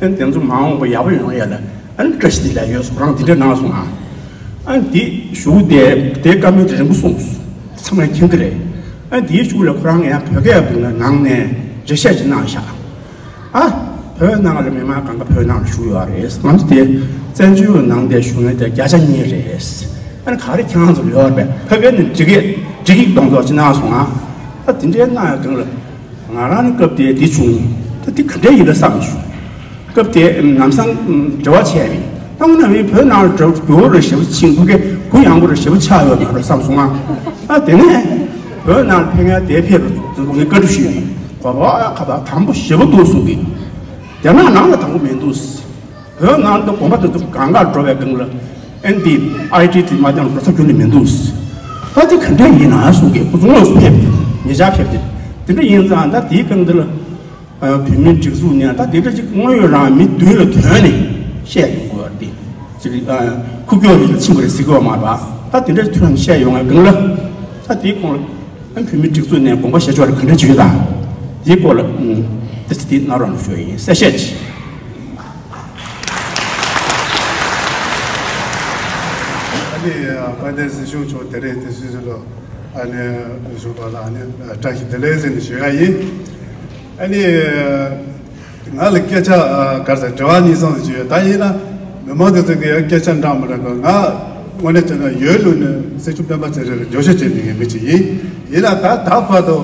ཨ་ནི་དེ་ཚོ་མ་འོངས་པ་ཡག་པོ་ཡོང་ཡས་ལ་ཨ་ནི་བཀྲ་ཤིས་བདེ་ལེགས་ཡོད་སོང་། ཁོ་རང་དེ་འདྲ་གནང་སོང་ཨ། ཨ་ནི་དེ་གཞུག་དེ་དེ་བཀའ་མོལ་དེ་རིང་པོ་གསུངས་སོང་། ཚང་མས་མཁྱེན་གྱི་རེད། ཨ་ནི་དེའི་གཞུག་ལ་ཁོ་རང་ཡང་བོད་སྐད་སྦུག་ན་ནང་ནས་འགྲེལ་བཤད་ཅིག་གནང་ཤག་ཨ། བོད་ནང་ལ་མི་མང་གང་ག་བོད་ནང་ལ་བཞུགས་ཡོད་རེད། ང་ཚོ་དེ་བཙན་བྱོལ་ནང་དེ་བཞུགས་མཁན་དེ་བརྒྱ་ཆ་གཉིས་རེད། ཨ་ནི་ག་རེ་ཁྱེད་རང་ཚོ་ཡོད་རེད། ཕ་གི་ནས་འགྲིག་གི་འགྲིག་གི་གཏོང་ཐོག་ཅིག་གནང་སོང་ཨ། ད་དེ་འདྲའི་གནང་ཡ་གང་ལ། ང་རང་ནི་སྐབས་དེ་དེ་བྱུང་། ད་དེ་ག་འདྲའི་ཡིན་ལ་བསམ་བྱུང་། སྐབས་དེ་ལམ་སང་འབྲེལ་བ་བྱས་པས་ད་འོ་ན་མི་བོད་ནང་ལ་འགྲོ་རྒྱུ་རེ་ཞེ་པོ་ཕྱིན་འདུག་གས། གུ་ཡངས་པོ་རེ་ཞེ་པོ་ཆགས་ཡོད་མ་རེད་བསམ་སོང་ང་། ཨ་དེ་ནས་བོད་ནང་ལ་ཕེབས་མཁན་དེ་ཕེབས་རུ་ཚུར་ངས་བཀའ་འདྲི་ཞུས་ཡིན། གོ་བ་ཁ་བ་དམ་པོ་ཞེ་པོ་འདུག་གསུང་གི། རྒྱ་ནག་ནང་ལ་དམ་པོ་མི་འདུག་བོད་ནང་དུ་དགོན་པ་དེ་ཚོ་གང་གར་འགྲོ་བའི་སྒང་ལ་ཨེན་ཏི་ཨའི་ཏི་དེ་མ་བཏང་འགྲོ་ས་ཁྱོན་ནས་མི་འདུག་ད་དེ་ག་འདྲ་ཡིན་ན་གསུང་གི། ཁོ་ཚོ་དངོས་སུ་ཕེབས་ཉེ་ཆར་ཕེབས་ཏེ་དེ་འདྲ་ཡིན་ཙང་ད་དེའི་སྒང་འདི་ལ་བོད་མིའི་སྒྲིག་འཛུགས་ནས་ད་དེ་འདྲ་ཅིག་དངོས་ཡོད་རང་མི་མདུན་ལ་ཐོན་ནས་བཤད་ཡོང་དགོས་པ་དེ་ཅིག་ཁུག་ཀྱོག་རིགས་ལ་ཕྱིན་པ་རེད་ཟེར་གི་ཡོད་མ་རེད་པ། ད་དེ་འདྲ་ཐོན་བཤད་ཡོང་བའི་སྒང་ལ་ད་དེའི་ཁོངས་ལ་བོད་མིའི་སྒྲིག་འཛུགས་ནས་དགོངས་པ་བཞེས་ཕྱོགས་རེ་ག་འདྲ་ཅིག་ཡོད་དམ། དེའི་སྐོར་ལ། དེ་ཚོ་དེ་གནང་རོགས་ཞུ་ཡིན། གསལ་བཤད་ཅིག་ཨ་ནི་དཔལ་ལྡན་སྲིད་སྐྱོང་མཆོག་དེ་རིང་དེ་སུད་སི་ལ་ཨ་ནི་བཞུགས་པ་ལ་ཨ་ནི་བཀྲ་ཤིས་བདེ་ལེགས་ཟེར་ནས་ཞུ་ཡ་ཡིན། ཨ་ནི་ང་ལ་སྐད་ཆ་ག་རེ་ཟེར། དྲི་བ་གཉིས་གསུམ་ཞིག་ཡོད། ད་ཡིན་ན་མི་མང་དེ་ཚོ་གི་སྐད་ཆ་འདྲ་མི་འདྲ་གི། ང་དངོས་གནས་བྱས་ན་ཡོད་ལུགས་ནས་སྲིད་སྐྱོང་སྤེན་པ་ཚེ་རིང་ལ་བརྗོད་གཞི་བྱེད་མཁན་མི་ཅིག་ཡིན། ཡིན་ན་ད་ད་བར་དུ་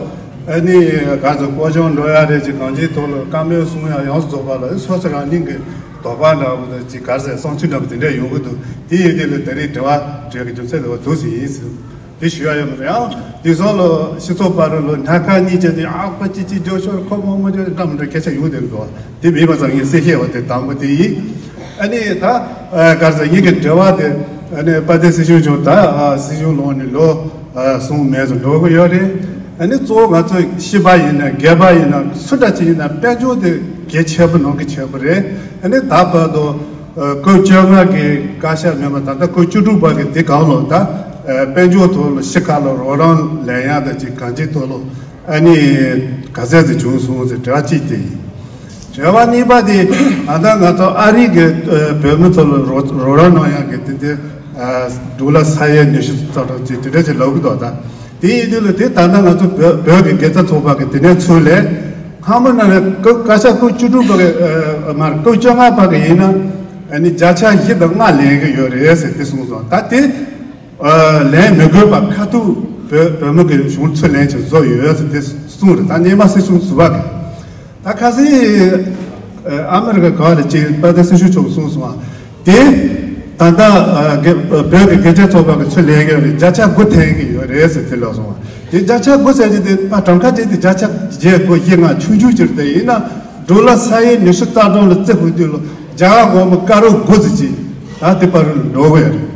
ཨ་ནི་ག་ཚོད་སྐོར་སྦྱོང་འགྲོ་ཡ་རེད་ཅིག་གང་ཅིའི་ཐོག་ལ་བཀའ་མོལ་གསུང་ཡ་ཡོངས་སུ་རྫོགས་པ་ལ་སོ་སོ་རང་ཉིད་ཀྱི་དོགས་པ་འདྲ་བོ་དང་ཅིག་ག་རེ་ཟེར། བསམ་ཚུལ་འདྲ་བོ་དེ་འདྲ་ཡོང་གི་འདུག་དེ་ཡིན་དུས་ལ་དེ་རིང་དྲི་བ་དྲི་བའི་རྒྱུ་མཚན་དེ་བ་འདུག་ཟེར་ཡིན་ཟེར། དེ་ཞུ་ཡ་ཡོད་མ་རེད། ཡང་དེང་སང་ལོ་སྤྱི་ཚོགས་བར་ལོ་སྣ་ཁ་གཉིས་བྱས་ཏེ་ཨ་ཁོ་ཅི་ཅི་འགྱོ་ཤོར་ཁོ་མོ་མོ་འགྱོ་འདྲ་མི་འདྲ་སྐད་ཆ་ཡོང་བསྡད་འདུག་དེ་མེད་པ་ཙང་ངས་གསལ་བཤད་འོ་དེ་དང་པོ་དེ་ཡིན། ཨ་ནི་ད་ག་རེ་ཟེར། ངེད་ཀྱི་དྲི་བ་དེ་ཨ་ནི་དཔལ་ལྡན་སྲིད་སྐྱོང་མཆོག་ད་སྲིད་སྐྱོང་ལངས་ནས་ལོ་གསུམ་མེད་ཙམ་འགྲོ་གི་ཡོད་རེད། ཨ་ནི་གཙོ་བོ་ང་ཚོ་སྤྱི་པ་ཡིན་ན་སྒེར་པ་ཡིན་ན་སུ་འདྲ་ཅིག་ཡིན་ན་དཔལ་འབྱོར་དེ་གལ་ཆེ་པོ་ནང་གི་ཆེ་པོ་རེད། ཨ་ནི་ད་བར་དུ་སྐབས་བཅོ་ལྔ་གི་བཀའ་ཤག་མེད་པ་ད་ལྟ་སྐབས་བཅུ་དྲུག་པ་གི་དེ་སྒང་ལ་ད་དཔལ་འབྱོར་ཐོག་ལ་ཕྱི་ཁ་ལ་རོགས་རམ་ལེན་ཡག་དང་ཅིག་གང་ཅིའི་ཐོག་ལ་ཨ་ནི་ག་ཚད་ཅིག་བྱུང་སོང་ཟེར་དྲི་བ་གཅིག་དེ་ཡིན། དྲི་བ་གཉིས་པ་དེ་ད་ལྟ་ང་ཚོ་ཨ་རི་གི་བོད་མི་ཚོ་ལ་རོགས་རོགས་རམ་གནང་ཡག་གི་དེ་འདྲའི་ཌོ་ལར་ས་ཡ་ཉི་ཤུ་ཙམ་ཅིག་དེ་འདྲ་ཅིག་ལབ་གི་འདུག་ད་དེ་ཡིན་དུས་ལ་དེ་ད་ལྟ་ང་ཚོ་བོད་བོད་ཀྱི་དགེ་རྩ་ཚོགས་པ་གི་དེ་ནས་ཚུར་ལས་སྔ་མོ་ན་ལས་སྐབས་བཀའ་ཤག་སྐབས་བཅུ་དྲུག་པ་གི་མར་སྐབས་བཅོ་ལྔ་པ་གི་ཡིན་ན་ཨ་ནི་བརྒྱ་ཆ་བཞི་དང་ལྔ་ལེན་གི་ཡོད་རེད་ཟེར་དེ་གསུངས་སོང་། ད་དེ་ལེན་མི་དགོས་པ་ཁ་ཐུག་བོད་བོད་མི་གི་གཞུང་ཚུར་ལེན་ཆེད་བཟོ་ཡོད་ཟེར་དེ་གསུངས་རེད། ད་སྔོན་མ་སྲིད་གཞུང་ཟུར་པ་གི་ད་ཁ་སང་ཨ་མི་རི་ཀ་ག་ལ་ཅིག་དཔལ་ལྡན་སྲིད་སྐྱོང་མཆོག་གསུངས་སོང་བ། དེ་ད་ལྟ་བོད་ཀྱི་དགེ་རྒན་ཚོགས་པ་གི་ཚུར་ལེན་གི་ཡོད་རེད། བརྒྱ་ཆ་དགུ་ཐེན་གི་ཡོད་རེད་ཟེར་དེ་ལབ་སོང་བ། དེ་བརྒྱ་ཆ་དགུ་ཟེར་གྱི་དེ་ཕ་གྲངས་ཀ་བྱས་ཏེ་བརྒྱ་ཆ་བརྒྱད་དགུ་བཞི་ལྔ་ཆུང་ཆུང་ཅིག་རེད། དེ་ཡིན་ན་ཌོ་ལར་ས་ཡ་ཉི་ཤུ་རྩ་གྲངས་ལ་བརྩི་དགོས་དུས་ལ་རྒྱ་གར་སྒོར་མོ་ཀ་རོར་དགུ་ཙམ་ཅིག་ད་དེ་བར་འགྲོ་གི་ཡོད་རེད།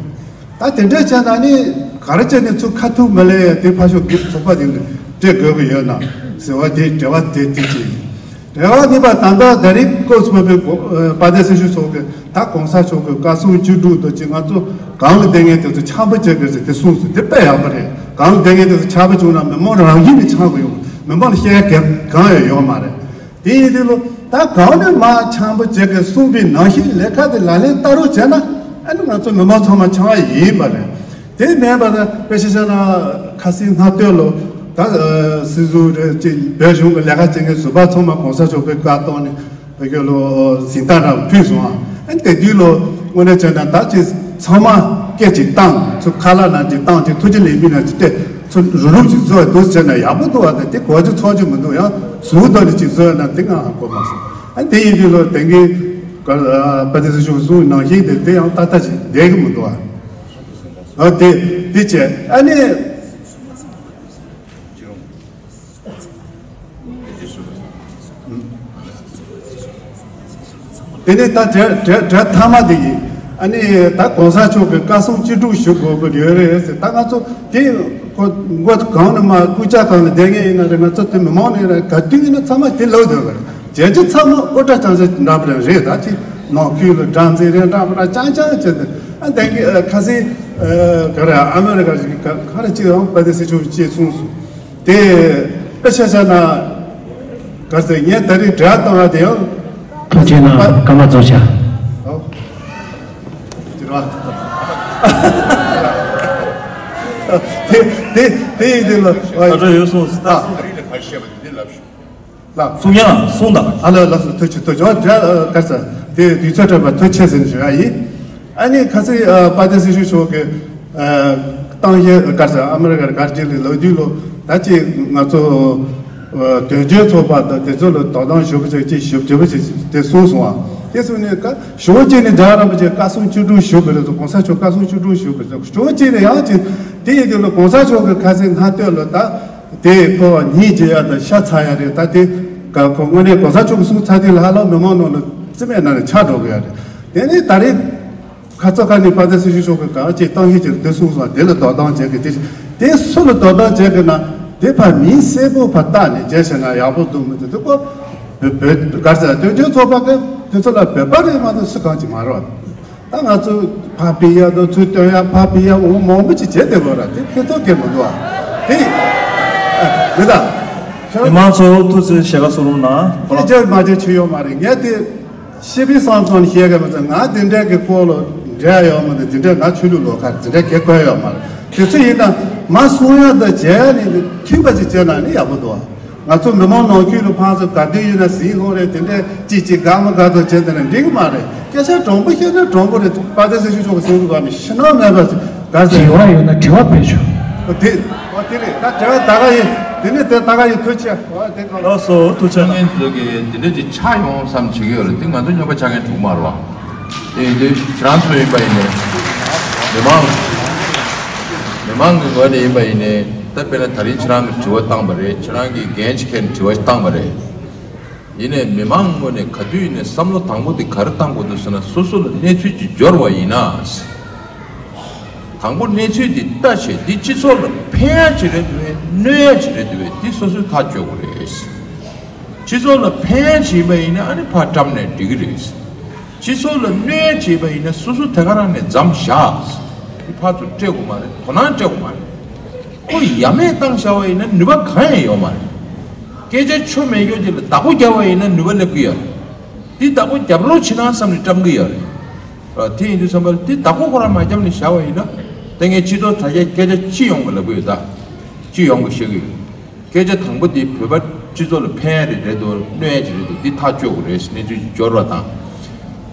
ད་དེ་འདྲ་བྱས་ན་ནི་ག་རེ་བྱས་ནས་ཚུར་ཁ་ཐུག་མ་ལེན་ཡ་དེ་ཕར་ཕྱོགས་སྒེར་ཚོགས་པ་དེ་ལ་སྤྲད་དགོས་ཀྱི་ཡོད་ན་ཟེར་བ་དེ་དྲི་བ་དེ་དེ་གཅིག་ཡིན། དྲི་བ་གཉིས་པ་ད་ལྟ་ད་རེས་སྐབས་སུ་བབས་པའི་དཔལ་ལྡན་སྲིད་སྐྱོང་མཆོག་གིས་ད་གོང་ས་མཆོག་གིས་བཀའ་གསུང་བཅུ་དྲུག་དང་ཅིག་ང་ཚོ་གང་ལ་བསྡད་མཁན་དེ་ཚོ་ཆགས་པ་བྱེད་དགོས་ཟེར་དེ་གསུངས་སོང་། དེ་དཔེ་ཡག་པོ་རེད། གང་ལ་བསྡད་མཁན་དེ་ཚོ་ཆགས་པ་བྱུང་ན་མི་མང་རང་བཞིན་གྱིས་ཆགས་ཀྱི་ཡོང་། མི་མང་ལ་བཤད་ཡ་གང་ཡང་ཡོད་མ་རེད། དེ་ཡིན་དུས་ལོ་ད་གང་ནས་མ་ཆང་པོ་བྱེད་དགོས་གསུངས་པའི་ནང་བཞིན་ལས་ཀ་དེ་ལག་ལེན་བསྟར་རོགས་བྱས་ན་ཨ་ནི་ང་ཚོ་མི་མང་ཚང་མ་ཆང་བ་ཡིན་པ་རེད། དེ་མེད་པ་ན་དཔེ་ཆ་བཞག་ན་ཁ་སང་སྔ་སྟོད་ལོ་ད་སྲིད་ཟུར་རེད་ཅེས་བོད་གཞུང་གི་ལས་ཀ་བྱེད་མཁན་ཟུར་པ་ཚང་མ་གོང་ས་མཆོག་གི་བཀའ་བཏང་ནས་བོད་ཀྱི་ལོ་གཟེངས་རྟགས་རང་ཕུལ་སོང་ཨ། ཨ་ནི་དེ་དུས་ལོ་དངོས་གནས་བྱས་ན་ད་ཅིག་ཚང་མ་སྐད་ཅིག་བཏང་ཚུར་ཁ་ལག་ནང་ཅིག་བཏང་ཅིག་ཐུགས་རྗེ་ལེགས་འབུལ་ནང་ཅིག་སྟེ། ཚུར་རུབ་རུབ་ཅིག་བཟོ་བ་འདུག་ཟེར་ན་ཡག་པོ་འདུག་བ། དེ་དེ་གོ་རྒྱུ་ཚོར་རྒྱུ་མི་འདུག་ཡང་ཟུར་དོ་ནི་ཅིག་བཟོ་ན་དེ་ང་ཧ་གོ་མ་སོང་། ཨ་དེ་ཡིན་དུས་ལོ་དེང་གི་དཔལ་ལྡན་སྲིད་སྐྱོང་གསུང་ནང་བཞིན་དེ་དེ་ཡང་ཏག་ཏག་ཅིག་བསྡད་གི་མི་འདུག་བ། ཨ་དེ་དེ་བྱས་ཨ་ནི། དེ་ནས་ད་གྲལ་གྲལ་གྲལ་མཐའ་མ་དེ་ཡིན། ཨ་ནི་ད་གོང་ས་མཆོག་གི་བཀའ་གསུང་བཅུ་དྲུག་ཞུ་དགོས་ཀྱི་ཡོད་རེད་ཟེར། ད་ང་ཚོ་དེ་ཁོ་མགོ་གང་ནས་མ་སྐུ་ཅག་གང་ལ་བསྡད་མཁན་ཡིན་ན་རེད། ང་ཚོ་དེ་མི་མང་ནས་རེད། ག་དུས་ཡིན་ན་ཚང་མ་དེ་ལབ་སྡོད་པ་རེད། བྱས་རྗེས་ཚང་མ་ཨོ་ཏྲ་ཅང་ཅང་འདྲ་པོ་རེད། ད་ཅི་ནང་ཁུལ་ལ་སྒྲ་འཛིན་རེད་འདྲ་པོ་ར་ཅང་ཅང་བྱས་ཏེ་ཨ་འདས་ཀྱི་ཁ་སང་ག་རེ་ཨ་མེ་རི་ཀ་ཞིག་ག་ག་རེ་ཅི་ཡང་དཔལ་ལྡན་སྲིད་སྐྱོང་ཅེས་གསུངས་སོང་། དེ་དཔེ་ཆ་བཞག་ན་ག་ཚོད་ངས་ད་རེས་འབྲེལ་བ་བཏང་བ་དེ་ཡང་ཐུགས་རྗེ་གནང་། སྐར་མ་རྫོགས་ཤག་ཨོ། དེ་རེད་བ། དེ་དེ་དེ་ཡིན་དུས་ལ་ད་ལྟ་ཡོད་སོང་ད། ལགས། གསུང་ཡང་གསུང་དང་། ཨ་ལ་ལགས་སོ། ཐུགས་རྗེ་ཆེ། ཐུགས་རྗེ་ཆེ། ཨ་ག་ས་དེ་དུས་ཚོད་སྤྲད་པ་ཐུགས་རྗེ་ཆེ་ཟེར་ནས་ཞུ་ཡ་ཡིན། ཨ་ནི་ཁ་སང་ཨ་དཔལ་ལྡན་སྲིད་སྐྱོང་མཆོག་གིས་ཨ་གཏམ་བཤད་ག་ས་ཨ་མི་རི་ཀར་གར་སྐྱེལ་ལས་ལོ་དུས་ལོ་ད་ཅིག་ང་ཚོ་ཨ་དོན་གཅོད་ཚོགས་པ་དང་དེ་ཚོ་ལ་དོ་སྣང་ཞུ་བ་ཅིག་ཅིག་ཞུ་བྱེད་པ་ཅིག་དེ་གསུངས་སོང་ཨ། དེ་སོང་ནས་ཀ་ཞོགས་ཅིག་ནས་རྒྱལ་བ་རིན་པོ་ཆེ་བཀའ་གསུང་བཅུ་དྲུག་ཞུ་དགོས་རེད་ཟེར། གོང་ས་མཆོག་བཀའ་གསུང་བཅུ་དྲུག་ཞུ་དགོས་རེད་ཟེར། ཞོགས་ཅིག་ནས་ཡང་ཅིག་དེ་ཡིན་དུས་ལ་གོང་ས་མཆོག་གི་ཁ་སང་སྔ་སྟོད་ལ་ད། དེ་ཁོ་ཉིད་ཀྱི་ཡ་དང་ཤ་ཚ་ཡ་རེད། ད་དེ་ག་ཁོ་དངོས་གནས་གོང་ས་མཆོག་གི་གསུང་ཚར་དུས་ལ་ཧ་ལམ་མི་མང་ནང་ལ་རྩིས་མེད་ནང་ནས་ཆགས་འགྲོ་གི་ཡ་རེད། དེ་ནས་ད་རེས་ཁ་ཚ་ཁ་ནས་དཔལ་ལྡན་སྲིད་སྐྱོང་མཆོག་གིས་ག་ཅིག་གཏམ་བཤད་ཅིག་དེ་གསུངས་སོང་། དེ་ལ་དོ་སྣང་བྱེད་གི། དེ་དེ་སུ་ལ་དོ་སྣང་བྱེད་གི་ན་དེ་ཕར་མིང་གསལ་པོ་ཕར་བཏགས་ནས་བྱས་ཤེ་ན་ཡག་པོ་འདུག་མི་འདུག་དེ་ཁོ་བོད་བོད་ག་རེ་ཟེར་དོན་གཅོད་ཚོགས་པ་གི་དེ་ཚོ་ལ་བོད་པ་རེད་མ་གཏོགས་སུ་གང་ཅིག་མ་རེད། ད་ང་ཚོ་ཕ་ཕི་ཡ་དང་ཚུར་སྟོན་ཡ་ཕ་ཕི་ཡ་འོ་མང་པོ་ཅིག་བྱས་བསྡད་པ་ར་དེ་ཕན་ཐོགས་གང་ཡང་མི་འདུག་ཨ། དེ་མི་ད་ མི་མང་ཚོ་ཐུགས་རྗེ་ཆེ། ཞལ་ཁ་གསོ་རོགས་གནང་། ཁོ་རང་ཅིག་མ་བྱེད་ཆོ་ཡོད་མ་རེད། ངས་དེ་ཤེས་པའི་སང་ཙང་བཤད་ག་མི་ཚེ་ང་དེ་འདྲའི་གི་སྐོར་ལ་འདྲ་ཡོད་མ་རེད། དེ་འདྲའི་ང་ཆོས་ལུགས་ལོགས་ཀ་དེ་འདྲའི་གི་དགོས་ཡོད་མ་རེད། དེ་ཚོ་ཡིན་ན་མ་གསུང་ཡག་དང་བྱས་ནས་མཐུན་པ་ཅིག་བྱས་ན་ནི་ཡག་པོ་འདུག་ང་ཚོ་མི་མང་ནང་ཁུལ་ལ་ཕར་ཚུར་ག་དུས་ཡིན་ན་ཟིང་སློང་རེད། དེ་འདྲའི་ཅིག་ཅིག་དགའ་མ་དགའ་དང་བྱས་དེ་ནས་འགྲིག་གི་མ་རེད། སྐད་ཆ་དྲང་པོ་བཤད་ན་དྲང་པོ་རེད། དཔལ་ལྡན་སེང་གེ་མཆོག་གི་སེམས་ལ་བབས་ནས་ཕྱི་ནང་མེད་པ་ཞིག་ག་ཟེར། དྲི་བ་ཡོད་ན་དྲི་བ་ཕེབས་ཤོག་ཨོ་དེ་ཨོ་དེ་རེད། ད་དྲི་བ་ད་ག་ཡིན། དེ་ནས་དེ་ད་ག་ཡིན། ཐུགས་རྗེ་ཆེ། ཨོ་དེ་ག་ལགས་སོ། ཐུགས་རྗེ་ཆེ། ཚོགས་མི་ཚོ་གིས་དེ་འདྲ་ཅིག་ཆགས་ཡོང་བསམ་བྱེད་ཀྱི་ཡོད་རེད། དེ་ང་ཚོ་རྙོག་པ་ཆགས་མཁན་འགྲིག་མ་རེད་བ། དེ་ཡིན་དུས་ཁྱེད་རང་ཚོ་ཡིན་པ་ཡིན་ནའི་མི་མང་མི་མང་གི་ངོས་ནས་ཡིན་པ་ཡིན་ནའི་ད་དཔེར་ན་ད་རིང་ཁྱེད་རང་གིས་དྲི་བ་བཏང་པ་རེད། ཁྱེད་རང་གིས་འགན་ཅིག་འཁྱེར་ནས་དྲི་བ་བཏང་པ་རེད། ཡིན་ནའི་མི་མང་ངོས་ནས་ག་དུས་ཡིན་ནའི་བསམ་བློ་དང་པོ་དེ་ག་རེ་བཏང་དགོས་འདུག་ཟེར་ན། སོ་སོ་ལ་གནས་ཚུལ་ཅིག་འབྱོར་བ་ཡིན་ན། དང་པོ་གནས་ཚུལ་འདི་ལྟ་བྱས་འདི་སྤྱི་ཚོགས་ལ་ཕན་ཡ་ཅིག་རེད་འདུག་གས་གནོད་ཡ་ཅིག་རེད་འདུག་གས་འདི་སོ་སོས་ཐག་གཅོད་དགོས་རེད། སྤྱི་ཚོགས་ལ་ཕན་ཡ་ཅིག་ཡིན་པ་ཡིན་ན་ཨ་ནི་ཕར་བཀྲམ་ནས་འགྲིག་གི་རེད། སྤྱི་ཚོགས་ལ་གནོད་ཡ་ཅིག་ཡིན་པ་ཡིན་ན་སོ་སོ་དེ་ག་རང་ནས་མཚམས་བཞག་འདི་ཕར་ཚུར་སྤྲད་དགོས་མ་རེད། དོ་སྣང་སྤྲད་དགོས་མ་རེད། ཁོ་ཡ་མེད་བཏང་བཞག་པ་ཡིན་ན་ནུས་པ་གང་ཡང་ཡོད་མ་རེད། སྐད་ཆ་ཆོ་མེད་སྐྱོ་ཅིག་ལ་བདག་པོ་རྒྱབ་པ་ཡིན་ན་ནུས་པ་སླེབས་ཀྱི་ཡོད་རེད། འདི་བདག་པོ་རྒྱབ་རོགས་བྱེད་ན་བསམ་ནས་བཀྲམ་གི་ཡོད་རེད། ཨ། དེ་ཡིན་དུས་ཙམ་པ་ལ་འདི་བདག་པོ་ཁོ་རང་མ་བརྒྱབ་ནས་བཞག་པ་ཡིན་ན། ད་ངས་སྤྱི་ཚོགས་དྲ་རྒྱ་སྐད་ཆ་སྤྱི་ཡོངས་ཀྱི་ལབ་ཀྱི་ཡོད་ད། སྤྱི་ཡོངས་ཀྱི་བཤད་ཀྱི་ཡོད། སྐད་ཆ་དང་པོ་འདི་བོད་པ་སྤྱི་ཚོགས་ལ་ཕན་ཡ་རེད་རེད་འདུག་གནོད་ཡ་ཅིག་རེད་འདུག་འདི་ཐག་གཅོད་དགོས་རེད། གནས་ཚུལ་ཅིག་འབྱོར་བ་དང་།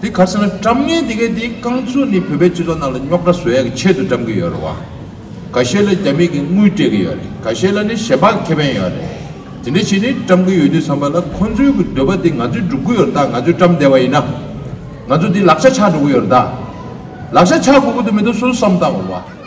འདི་ག་རེ་ཟེར་ན་བཀྲམ་མཁན་འདི་གས་འདི་རྐང་ཚུགས་ནི་བོད་པའི་སྤྱི་ཚོགས་ནང་ལ་རྙོག་དྲ་བཟོ་ཡ་གི་ཆེད་དུ་བཀྲམ་གི་ཡོད་རེད་བ། འགའ་ཤས་ལ་རྒྱ་མི་གིས་དངུལ་སྤྲད་ཀྱི་ཡོད་རེད། འགའ་ཤས་ལ་ནི་ཞལ་འབག་ཁེ་ཕན་ཡོད་རེད། དེ་འདྲ་བྱས་ནས་བཀྲམ་གྱི་ཡོད་དུས་ཙམ་པ་ལ་ཁོ་ཚོའི་གི་འདོད་པ་དེ་ང་ཚོས་སྒྲུབ་ཀྱི་ཡོད་རེད་ད། ང་ཚོས་བཀྲམ་བསྡད་པ་ཡིན་ན། ང་ཚོ་འདི་ལག་ཆ་ཆགས་འགྲོ་གི་ཡོད་རེད་ད། ལག་ཆ་ཆགས་དགོས་ཀྱི་འདུག་མི་འདུག་སོ་སོ་བསམ་བཏང་དགོས་རེད་བ།